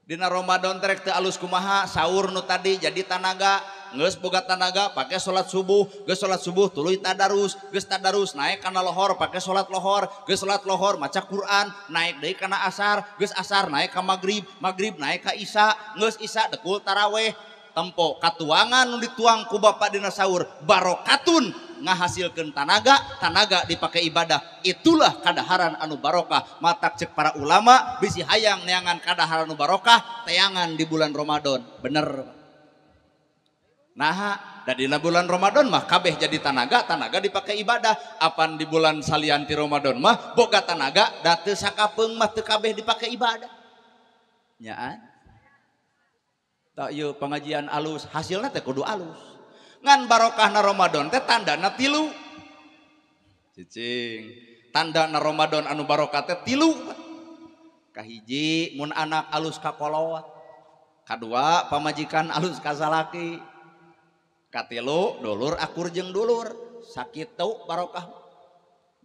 Dina Ramadan terek teu alus kumaha, sahur nu tadi jadi tanaga, geus boga tanaga pake salat subuh, geus salat subuh tuluy tadarus, geus tadarus naik kana lohor pake salat lohor, geus salat lohor maca Quran, naik deui kana asar, geus asar naik ka magrib, magrib naik ka isya, geus isya dekul taraweh. Tempo katuangan nu dituang ku bapak dina sahur barokatun ngahasilkeun tanaga, tanaga dipakai ibadah. Itulah kadaharan anu barokah. Matak cek para ulama bisi hayang neangan kadaharan anu barokah teangan di bulan Ramadan. Bener. Nah, da dina bulan Ramadan mah kabeh jadi tanaga, tanaga dipakai ibadah. Apan di bulan salianti Ramadan mah boga tanaga da teu sakapeung mah teu kabeh dipakai ibadah. Nyaan. Tak ieu pengajian alus, hasilna teh kudu alus. Ngan barokahna Ramadan teh tandana tilu. Cicing, tandana Ramadan anu barokah teh tilu. Kahiji mun anak alus ka kolot. Kadua pamajikan alus ka salaki. Katilu dulur akur jeung dulur. Sakitu barokah.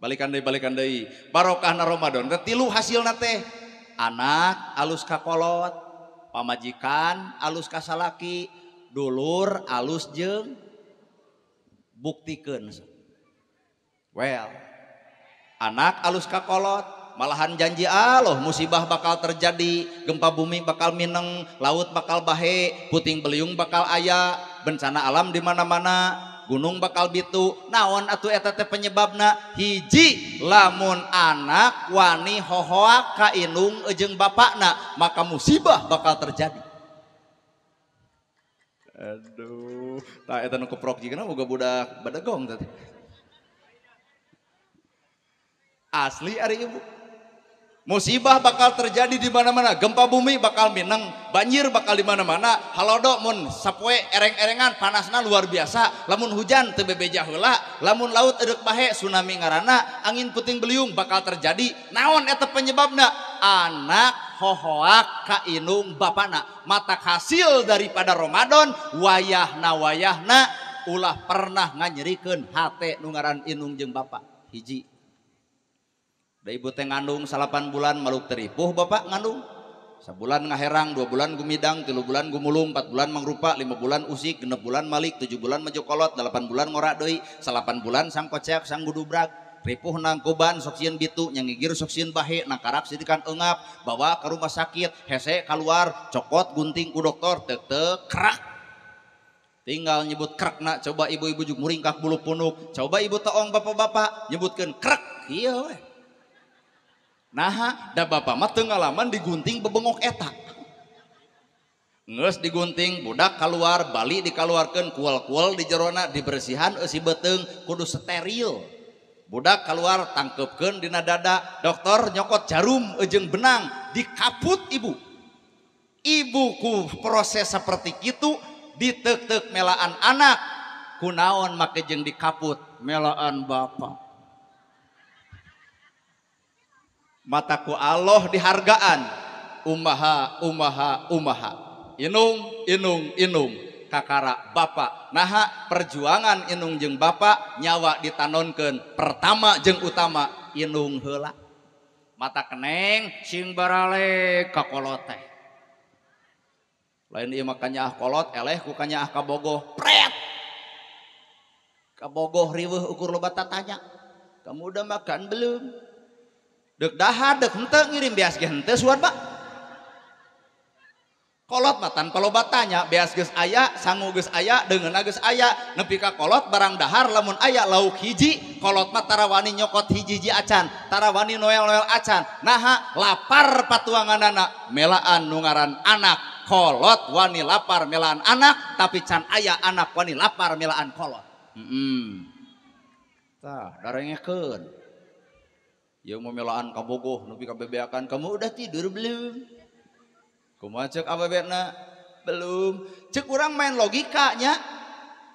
Balikan deui. Barokahna Ramadan teh tilu hasilna teh. Anak alus ka kolot, pamajikan alus ka salaki, dulur alus jeung buktikeun. Well, anak alus ka kolot, malahan janji Allah musibah bakal terjadi, gempa bumi bakal mineng, laut bakal bahe, puting beliung bakal aya, bencana alam di mana-mana, gunung bakal bitu. Naon atuh eta teh penyebabna? Hiji, lamun anak wani hohoak ka indung jeung bapakna, maka musibah bakal terjadi. Aduh, tah eta nu keprok jigana boga budak badegong tadi. Asli ari ibu. Musibah bakal terjadi di mana-mana, gempa bumi bakal mineng, banjir bakal di mana-mana, halodo mun sapoe ereng-erengan panasna luar biasa, lamun hujan teu bebeja heula, lamun laut eureuk bahe tsunami ngaranna, angin puting beliung bakal terjadi. Naon eta penyebabna? Anak hohoak ka indung bapana. Matak hasil daripada Ramadan wayahna ulah pernah nganyerikeun hate nu ngaran indung jeung bapa. Hiji. Da ibu teh ngandung 8 bulan maluk teripuh bapak ngandung. Sabulan ngaherang, 2 bulan gumidang, 3 bulan gumulung, 4 bulan mangrupa, 5 bulan usik, 6 bulan malik, 7 bulan majokolot, 8 bulan ngorak deui, 8 bulan sang koceak sang gudubrak. Ripuh nangkuban sok sieun bitu, nyangigir sok sieun bahe, nangkarak sidikan engap, bawa ke rumah sakit, hese keluar, cokot gunting ku dokter, tek tek kerak. Tinggal nyebut krekna, coba ibu-ibu juk muringkak bulu punuk, coba ibu toong bapak-bapak nyebutkeun krek, ieu we. Nah, da bapak mah teu ngalaman digunting bebengok eta. Geus digunting, budak keluar, bali dikaluarkeun, kual-kual di jerona dibersihan eusi beuteung kudu steril. Budak keluar tangkepkeun dina dada, dokter nyokot jarum jeung benang dikaput ibu. Ibuku proses seperti kitu ditek-tek melaan anak, kunaon make jeung dikaput melaan bapak. Mataku Allah dihargaan, Umaha umaha umaha. Inung inung inung kakara bapak. Naha perjuangan inung jeung bapak nyawa ditanonkeun pertama jeung utama inung heula. Mata keneng sing barale ka kolot teh. Lain ieu mah kanyaah kolot eleh ku kanyaah kabogoh. Pret. Kabogoh riweuh ukur loba tatanya. Kamu udah makan belum? Dek dahar dek henteu ngirim beas ge henteu suan Pak. Kolot mah tanpa loba tanya, beas geus aya, sangu geus aya, deungeunna geus aya, nepi ka kolot barang dahar lamun aya lauk hiji, kolot mah tarawani nyokot hiji-hiji acan, tarawani noel-noel acan. Naha lapar patuanganana, melaan nu ngaran anak. Kolot wani lapar melaan anak, tapi can aya anak wani lapar melaan kolot. Tah, darengekeun. Ieu mah melaan kabogoh nepi ka bebeakan, kamu udah tidur belum? Kumaha cek abebena? Belum. Cek urang main logikanya.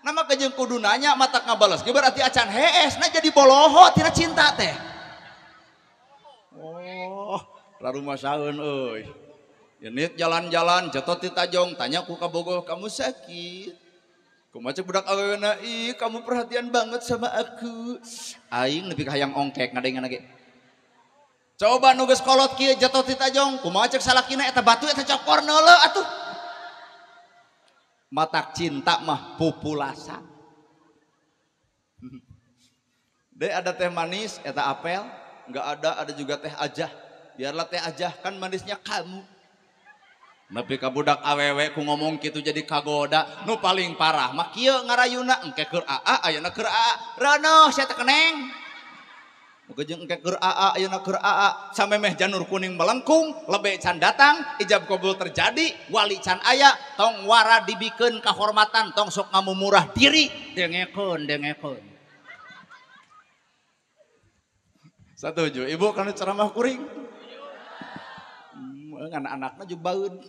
Nama kejeng kudu nanya matak ngabales ge berarti acan hees na jadi boloho tina cinta teh. Oh, rarumasaeun euy. Yenit jalan-jalan jatuh ti tajong tanya ku kabogoh kamu sakit. Kumaha cek budak awewena? Ih, kamu perhatian banget sama aku. Aing nepi ka hayang ongkek ngadengeuna ge. Coba nu geus kolot kieu jatuh ti tajong, kumaha cek salakina eta batu eta cokor neuleuh atuh. Matak cinta mah pupulasan. De ada teh manis eta apel, enggak ada juga teh ajah. Biarlah teh ajah kan manisnya kamu. Nepi ka budak awewe ku ngomong kitu jadi kagoda, nu paling parah mah kieu ngarayuna engke keur aa ayeuna keur aa. Reunuh sia teh keneng. Jeung engke keur aa ayeuna keur aa samemeh janur kuning melengkung lebe can datang ijab kabul terjadi wali can aya tong wara dibikeun kahormatan tong sok ngamumurah diri dengekeun dengekeun. Satuju ibu kana ceramah kuring ngan anakna juga baeun.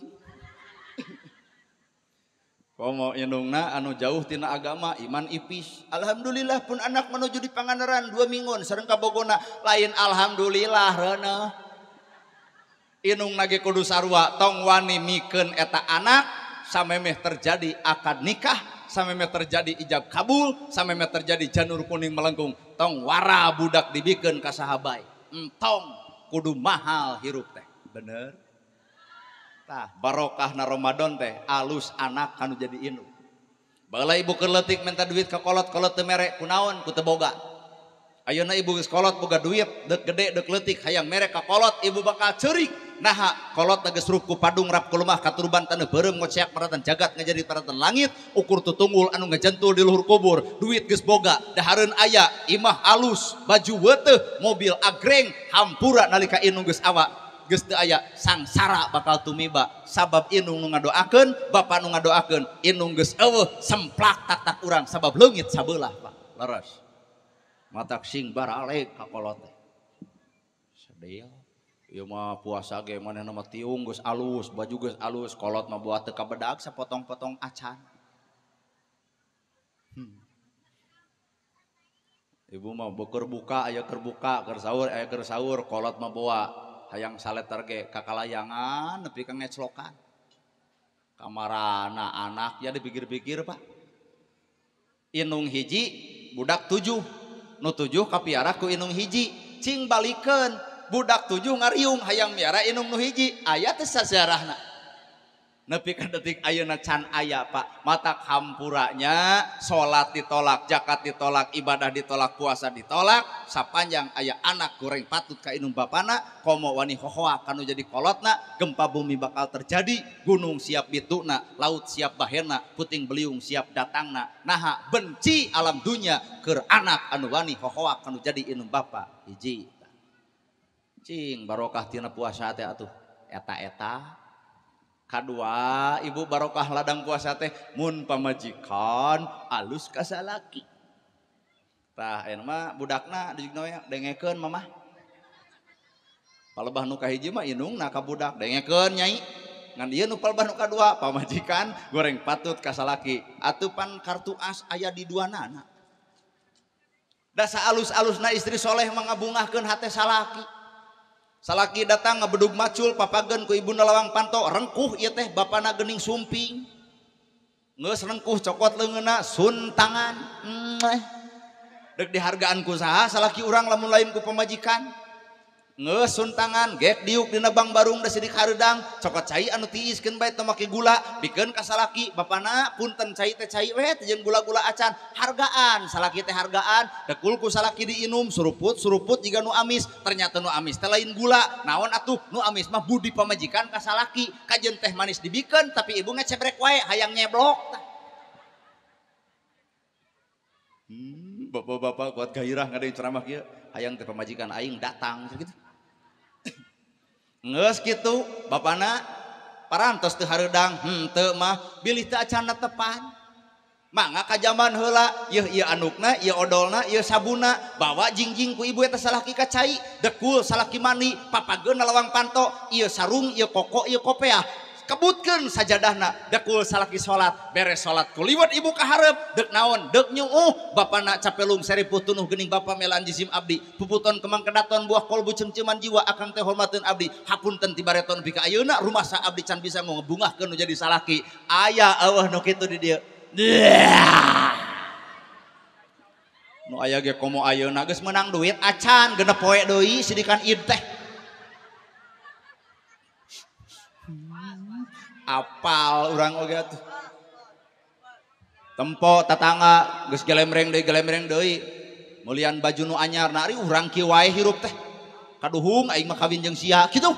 Komo indungna anu jauh tina agama iman ipis. Alhamdulillah pun anak menuju di Pangandaran 2 minggon sareng kabogona lain alhamdulillah reuneuh. Indungna ge kudu sarua tong wani mikeun eta anak samemeh terjadi akad nikah, samemeh terjadi ijab kabul, samemeh terjadi janur kuning melengkung, tong wara budak dibikeun ka saha bae. Entong kudu mahal hirup teh. Bener? Tah, barokah na Ramadan teh alus anak kanu jadi indung. Baheula ibu keur leutik minta duit ka kolot, kolot teu mere kunaon ku teu boga. Ayeuna ibu geus kolot boga duit, deuk gede deuk leutik hayang mere ka kolot, ibu bakal ceurik. Naha kolot geus rup ku padung rap ku lemah katurban taneuh beureum ngoceak maratan jagat ngajadi paratan langit, ukur tutunggul anu ngajentul di luhur kubur, duit geus boga, dahareun aya, imah alus, baju weuteuh, mobil agreng, hampura nalika indung geus awak. Geus teu aya sangsara bakal tumiba sabab indung nu ngadoakeun bapa nu ngadoakeun indung geus eueuh semplak tak-tak urang sabab leungit sabelah Pak leres matak sing baralek ka kolot teh sedih ieu mah puasa ge manehna mah tiung geus alus baju geus alus kolot mah buat teu kabedag sapotong-potong acan. Ibu mah beuker buka aya keur buka keur sahur aya keur sahur kolot mah boa hayang saleter ge kakalayangan nepi ka ngeclokan kamarana anak ya dipikir-pikir Pak inung hiji budak 7 nu 7 kapiara ku inung hiji cing balikeun budak 7 ngariung hayang miara inung nu hiji aya teh sajarahna nepi ka detik ayeuna can aya Pak matak hampuranya salat ditolak zakat ditolak ibadah ditolak puasa ditolak sapanjang aya anak goreng patut ka indung bapana komo wani hohoa kanu jadi kolotna gempa bumi bakal terjadi gunung siap bituna laut siap bahena puting beliung siap datangna naha benci alam dunya keur anak anu wani hohoa kanu jadi indung bapa hiji cing barokah tina puasa teh atuh eta-eta. Kadua ibu barokah ladang puasa teh mun pamajikan alus ka salaki. Tah ayeuna mah budakna dijigna we dengekeun mamah. Palebah nu kahiji mah indungna ka budak dengekeun nyai. Ngan ieu nu palebah nu kadua pamajikan goreng patut ka salaki. Atuh pan kartu as aya di duanana. Da saalus-alusna istri soleh mah ngabungahkeun hate salaki. Salaki datang ngebedug macul papageun ku ibuna lawang panto rengkuh ieu teh bapana geuning sumping. Geus rengkuh cokot leungeunna sun tangan. Dek dihargaan ku saha salaki urang lamun lain ku pamajikan. Geus sun tangan gek diuk dina bang barung da sidik hareudang cokot cai anu tiiskeun bae teu make gula bikeun ka salaki bapana punten cai teh cai we teh jeung gula-gula acan hargaan salaki teh hargaan dekul ku salaki diinum suruput-suruput jiga nu amis ternyata nu amis teh lain gula naon atuh nu amis mah budi pamajikan ka salaki kajeun teh manis dibikeun tapi ibu ngecebrek wae hayang nyeblok tah. Bapak-bapak kuat gairah ngadain ceramah kieu hayang teh pamajikan aing datang gitu. Geus kitu bapana parantos teu hareudang henteu mah bilih teu acan tepan. Mangga ka jaman heula yeuh ieu andukna ieu odolna ieu sabuna bawa jingjing ku ibu eta salaki ka cai dekul salaki mandi papageun lawang panto ieu sarung ieu koko ieu kopeah kebutkeun sajadahna dekul salaki salat beres salat kuliwat ibu ka hareup deuk naon deuk nyuuh bapana capelung seripuh tunuh geuning bapa melan jisim abdi puputon kemang kedaton buah kolbu cengceman jiwa akang teh hormateun abdi hapunten ti bareton pika ayeuna rumasa abdi can bisa ngebungahkeun nu jadi salaki aya eueuh nu kitu di dieu nu aya ge komo ayeuna geus meunang duit acan genep poe deui sidikan id teh apal urang oge atuh. Tempo tatangga geus gelemreng deui meulian baju nu anyar na ari urang kieu wae hirup teh. Kaduhung aing mah kawin jeung sia kitu.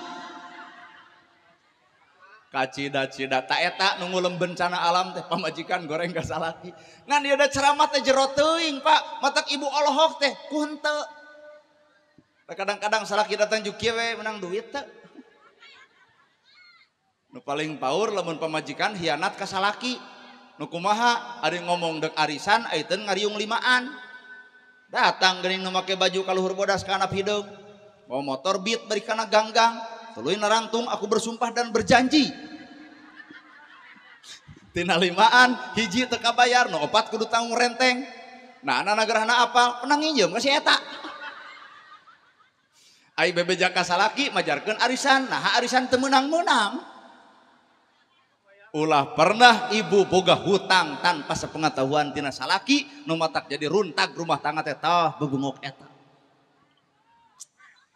Kacida-cida ta eta nu ngulem bencana alam teh pamajikan goreng ka salaki. Ngan ieu da ceramah teh jero teuing Pak, matak ibu olohok teh ku henteu. Kadang-kadang salaki datang jeung kieu we menang duit teh. Nu paling paur lamun pamajikan hianat ka salaki. Nu kumaha ari ngomong dek arisan aiteun ngariung limaan. Datang geuning nu make baju kaluhur bodas ka handap hideung. Bawa motor beat bari kana ganggang. Tuluy narangtung aku bersumpah dan berjanji. Tina limaan hiji teu kabayar nu opat kudu tanggung renteng. Nah anak gerahna apal menang nginjem ka si eta. Ai bebeja ka salaki majarkeun arisan. Nah arisan teu meunang-meunang. Ulah pernah ibu boga hutang tanpa sepengetahuan tina salaki nu matak jadi runtag rumah tangga teh tah bebungok eta.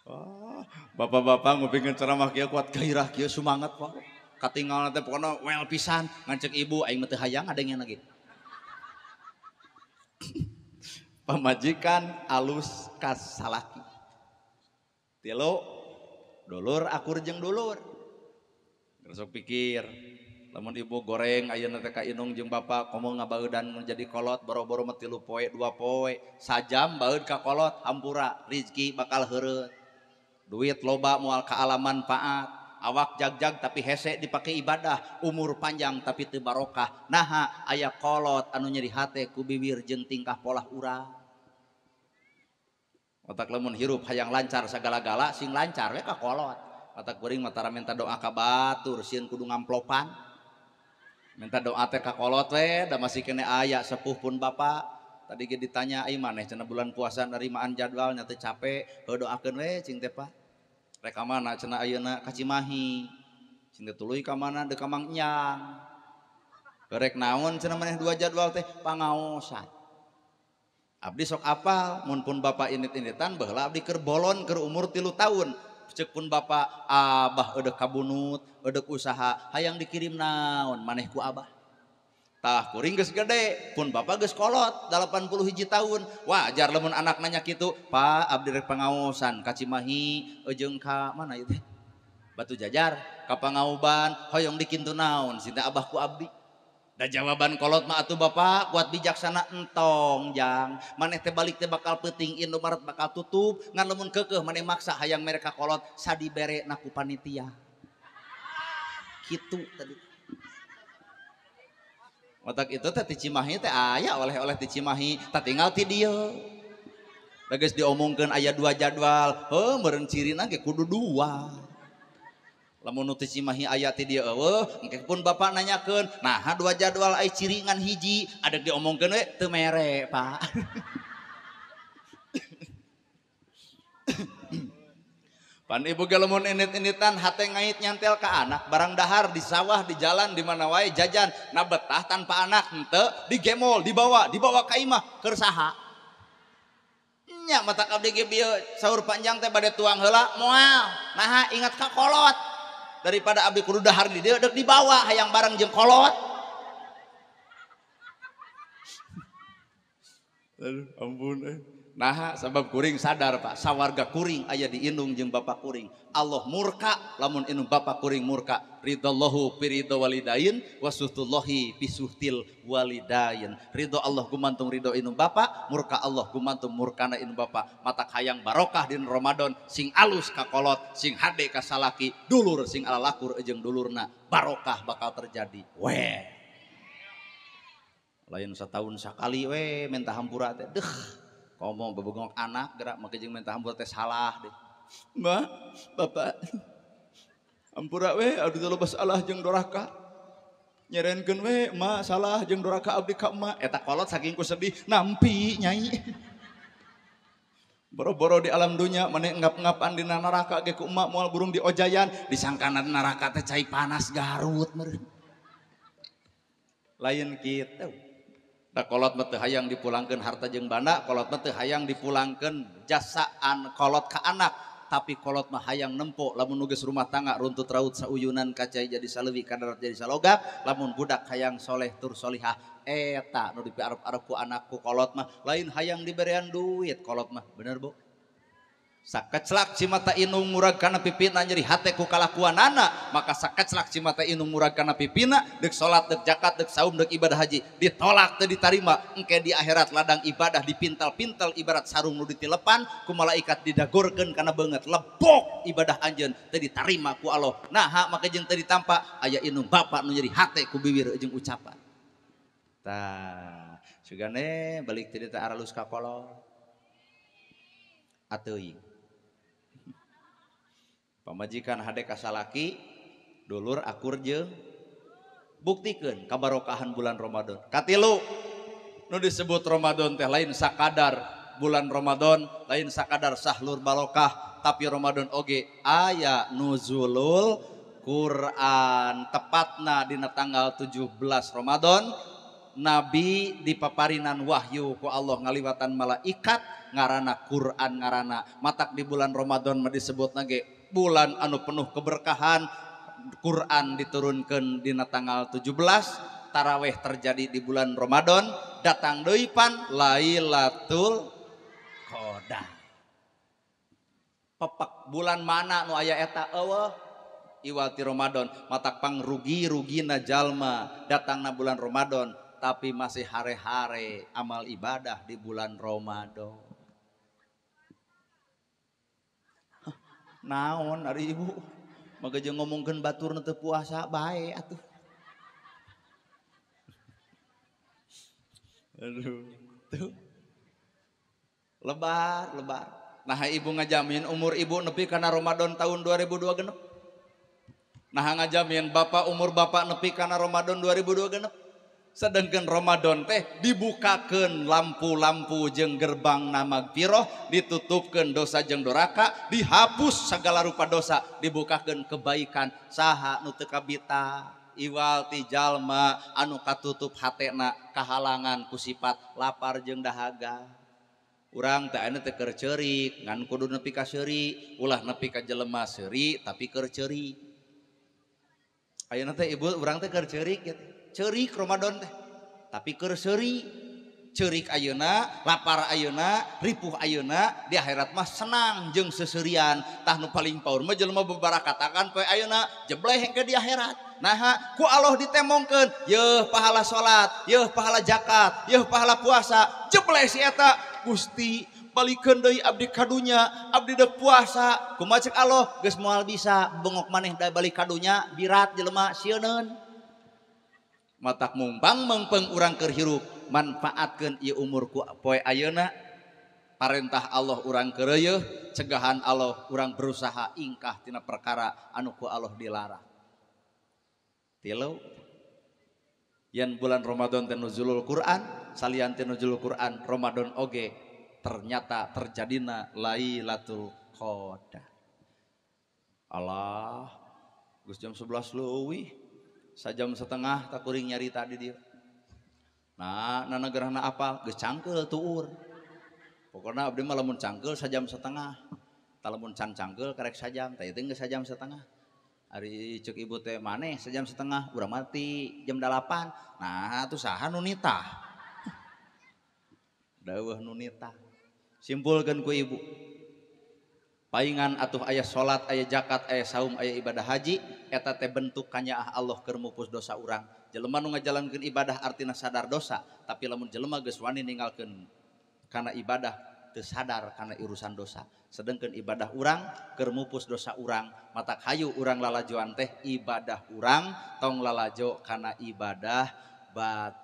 Oh, bapak-bapak ngupingkeun ceramah kieu kuat gairah kieu sumangat Pak. Katinggalna teh pokona well pisan ngancek ibu aing mah teu hayang adengeun lagi. Pamajikan alus ka salaki. Tilu dulur akur jeung dulur. Sok pikir lamun ibu goreng ayeuna teh ka inung jeung bapak komo ngabaeudan menjadi kolot boro-boro mah 3 poe 2 poe sajam baeud ka kolot hampura rizki bakal heureut duit loba moal ka alam manfaat awak jag-jag tapi hese dipake ibadah umur panjang tapi teu barokah naha aya kolot anu nyeri hate ku bibir jeung tingkah polah urang otak lamun hirup hayang lancar sagala-gala sing lancar we ka kolot otak kuring mah tara minta doa ka batur sieun kudu ngamplopan minta doa teh ka kolot we da masih kene aya sepuh pun bapak tadi ge ditanya ai maneh cenah bulan puasa nerimaan jadwal nya teh capek heuh doakeun we cing teh Pak rek ka mana cenah ayeuna ka Cimahi cing teh tuluy ka mana deuk ka Mang Enyang rek naon cenah maneh dua jadwal teh pangaosan abdi sok apal mun pun bapak indit-inditan baheula abdi keur bolon keur umur 3 tahun cek pun bapak abah eudeuh kabunut eudeuh usaha hayang dikirim naon maneh ku abah tah kuring geus gede pun bapak geus kolot 81 tahun wajar lamun anak nanya kitu Pak abdi rek pangaosan ka Cimahi jeung ka mana ieu teh Batu Jajar ka Pangauban hoyong dikintu naon sinta abah ku abdi da jawaban kolot mah atuh bapak kuat bijaksana entong jang maneh teh balik teh bakal peuting Indomaret bakal tutup ngan lamun keukeuh maneh maksa hayang mere ka kolot sadibere na ku panitia kitu tadi otak itu teh ti Cimahi teh aya oleh-oleh ti Cimahi tah tinggal ti dieu da geus diomongkeun aya 2 jadwal heuh meureun cirina ge kudu 2 lamun nu ti Cimahi aya ti dieu eueuh engke pun bapak nanyakeun naha 2 jadwal ai ciri ngan hiji adek diomongkeun we teu mere Pak. Pan ibu ge lamun init-initan hate ngait nyantel ka anak barang dahar di sawah di jalan di mana wae jajan na betah tanpa anak henteu digemol dibawa dibawa ka imah keur saha nya mata abdi ge bieu sahur panjang teh bade tuang heula moal naha ingat ka kolot daripada abdi kudu dahar di dieu deuk dibawa hayang bareng jeung kolot. Aduh ampun euy. Nah, sabab kuring sadar Pak, sawarga kuring aya di indung jeung bapak kuring. Allah murka lamun indung bapak kuring murka. Ridallahu fi ridho walidain wasuhtullahi fi suhtil walidain. Ridho Allah gumantung ridho indung bapak, murka Allah gumantung murkana indung bapak. Mata hayang barokah dina Ramadan, sing alus ka kolot, sing hade ka salaki, dulur sing alalakur jeung dulurna, barokah bakal terjadi. Weh. Lain setahun sakali we minta hampura teh. Deuh. Ngomong bebegong anak gerak make jeung minta hampura teh salah deh. Ma, bapak hampura we abdi teh loba salah jeung doraka. Nyerenkeun we ma salah jeung doraka abdi ka emak. Eta kolot saking ku sedih nampi nyai. Boro-boro di alam dunya maneh ngap-ngapan dina neraka ge ku emak moal burung diojayan disangkana neraka teh cai panas Garut meureun. Lain kitu. Da kolot mah teu hayang dipulangkeun harta jeung banda, kolot mah teu hayang dipulangkeun jasaan kolot ka anak, tapi kolot mah hayang nempo lamun nu geus rumah tangga runtut raut sauyunan kacai jadi saleuwi kadarat jadi salogak, lamun budak hayang soleh tur solihah eta nu dipiarep-arep ku anak ku kolot mah lain hayang diberean duit kolot mah, bener Bu? Sakeclak cimata inung murag kana pipina nyeri hate ku kalakuanana, maka sakeclak cimata inung murag kana pipina deuk salat deuk zakat deuk saum deuk ibadah haji ditolak teu ditarima engke di akhirat ladang ibadah dipintal-pintal ibarat sarung nu ditilepan ku malaikat didagorkeun kana beungeut lebok ibadah anjeun teu ditarima ku Allah. Naha make jeung teu ditampa aya inung bapak nu nyeri hate ku bibir jeung ucapan. Tah sugane balik ti dieu teh aralus ka kolot ateuing. Pamajikan hade ka salaki dulur akur jeung buktikeun kabarokahan bulan Ramadan. Katilu nu disebut Ramadan teh lain sakadar bulan Ramadan, lain sakadar sahlur barokah, tapi Ramadan oge aya nuzulul Quran. Tepatna dina tanggal 17 Ramadan Nabi dipaparinan wahyu ku Allah ngaliwatan malaikat ngarana Quran ngarana. Matak di bulan Ramadan mah disebutna ge bulan anu penuh keberkahan. Quran diturunkan dina tanggal 17, taraweh terjadi di bulan Ramadan, datang deui pan Lailatul Qadar. Pepak bulan mana nu aya eta eueuh iwal ti Ramadan, matak pang rugi-rugina jalma datangna bulan Ramadan tapi masih hare-hare amal ibadah di bulan Ramadan. Naon ari ibu maka jeung ngomongkeun batur nu teu puasa bae atuh. Aduh, tuh. Lebar, lebar. Nah ibu ngajamin umur ibu nepi kana Ramadan tahun 2002 genep. Nah ngajamin bapak umur bapak nepi kana Ramadan 2002 genep. Sedangkan Ramadan teh dibukakan lampu-lampu jeung gerbang magfirah, ditutupkan dosa jeung doraka, dihapus segala rupa dosa, dibukakan kebaikan. Saha nu teu kabita iwal ti jalma anu katutup hatena kahalangan ku sifat lapar jeung dahaga. Urang teh ayeuna teh keur ceurik, ngan kudu nepi ka seuri, ulah nepi ka jelema seuri tapi keur ceurik. Ayeuna teh ibu urang teh keur ceurik gitu. Ceurik Ramadan teh tapi keur seuri, ceurik ayeuna, lapar ayeuna, ripuh ayeuna, di akhirat mah senang jeung seserian. Tah nu paling paur mah jelema bebarakatakan poe ayeuna jebleh engke di akhirat. Naha ku Allah ditemongkeun, yeuh pahala salat, yeuh pahala zakat, yeuh pahala puasa, jebleh si eta. Gusti balikeun deui abdi ka dunya, abdi deuk puasa. Kumaha cek Allah geus moal bisa bengok maneh da balik ka dunya, birat jelema sieuneun. Matak mumpang mengpeng urang keur hirup manfaatkeun ieu umur ku poe ayeuna. Parentah Allah urang keureuyeun, cegahan Allah urang berusaha ingkah tina perkara anu ku Allah dilarang. Tilu yen bulan Ramadan teh nuzulul Quran, salian teh nuzulul Quran Ramadan oge ternyata terjadina Lailatul Qadar. Alah, geus jam 11 leuwih, sajam setengah tak kuring nyarita di dieu. Nah, nanagerahna apal, geus cangkeul tuur. Pokona abdi mah lamun cangkeul sajam setengah. Tah lamun can cangkeul karek sajam, tah ieu teh geus sajam setengah. Ari ceuk ibu teh maneh sajam setengah, urang mati jam 8. Nah, atuh saha nu nitah? Daweuh nu nitah. Simpulkeun ku ibu. Paingan atuh aya salat, aya zakat, aya saum, aya ibadah haji, eta teh bentuk kanyaah Allah keur mupus dosa urang. Jelema nu ngajalankeun ibadah artina sadar dosa, tapi lamun jelema geus wani ninggalkeun kana ibadah teu sadar kana urusan dosa. Sedengkeun ibadah urang keur mupus dosa urang, matak hayu urang lalajoan teh ibadah urang tong lalajo kana ibadah batur.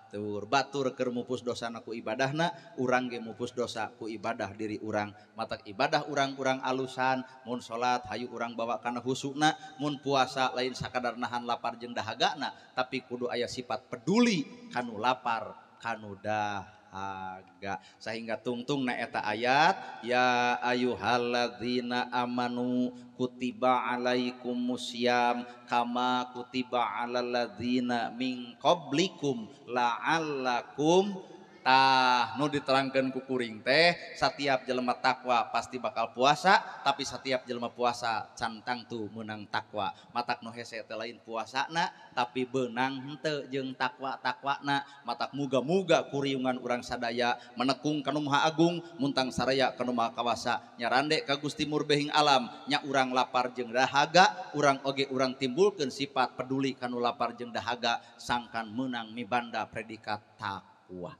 Batur keur mupus dosana ku ibadahna, urang ge mupus dosa ku ibadah diri urang. Matak ibadah urang-urang alusan, mun salat hayu urang bawa kana husukna, mun puasa lain sakadar nahan lapar jeung dahagana, tapi kudu aya sifat peduli kanu lapar kanu dahaga. Sehingga tungtungna eta ayat ya ayyuhalladzina amanu kutiba alaikumusiyam kama kutiba alal ladzina min qablikum la'allakum. Tah nu diterangkeun ku kuring teh satiap jelema takwa pasti bakal puasa, tapi satiap jelema puasa can tangtu meunang takwa. Matak nu hese teh lain puasana tapi beunang henteu jeung takwa-takwana. Matak muga-muga kuriungan urang sadaya menekung ka nu Maha Agung, muntang saraya ka nu Maha Kawasa, nyarande ka Gusti Murbehing alam, nya urang lapar jeung dahaga, urang oge urang timbulkeun sifat peduli ka nu lapar jeung dahaga sangkan meunang mibanda predikat takwa.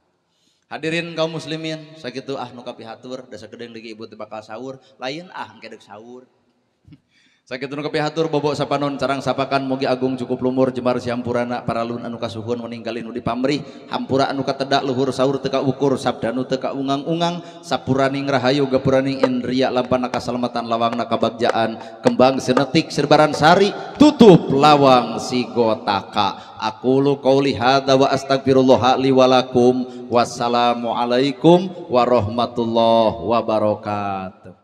Hadirin kaum muslimin, sakitu ah nu kapihatur, da sakedeung deui ibu teh bakal sahur, lain ah engke deuk sahur. Sakitu nu kapihatur bobok sapanon carang sapakan mugi agung cukup lumur jemar siampurana paralun anu kasuhun meninggalin nu dipamrih, hampura anu katedak luhur sahur teu kaukur sabda nu teu kaungang-ungang, sapuraning rahayu gapuraning indria lampana kasalamatan lawangna kabagjaan, kembang senetik sirbaran sari tutup lawang sigotaka. Aqulu qauli hadza wa astagfirullah li wa lakum. Wassalamualaikum warahmatullahi wabarakatuh.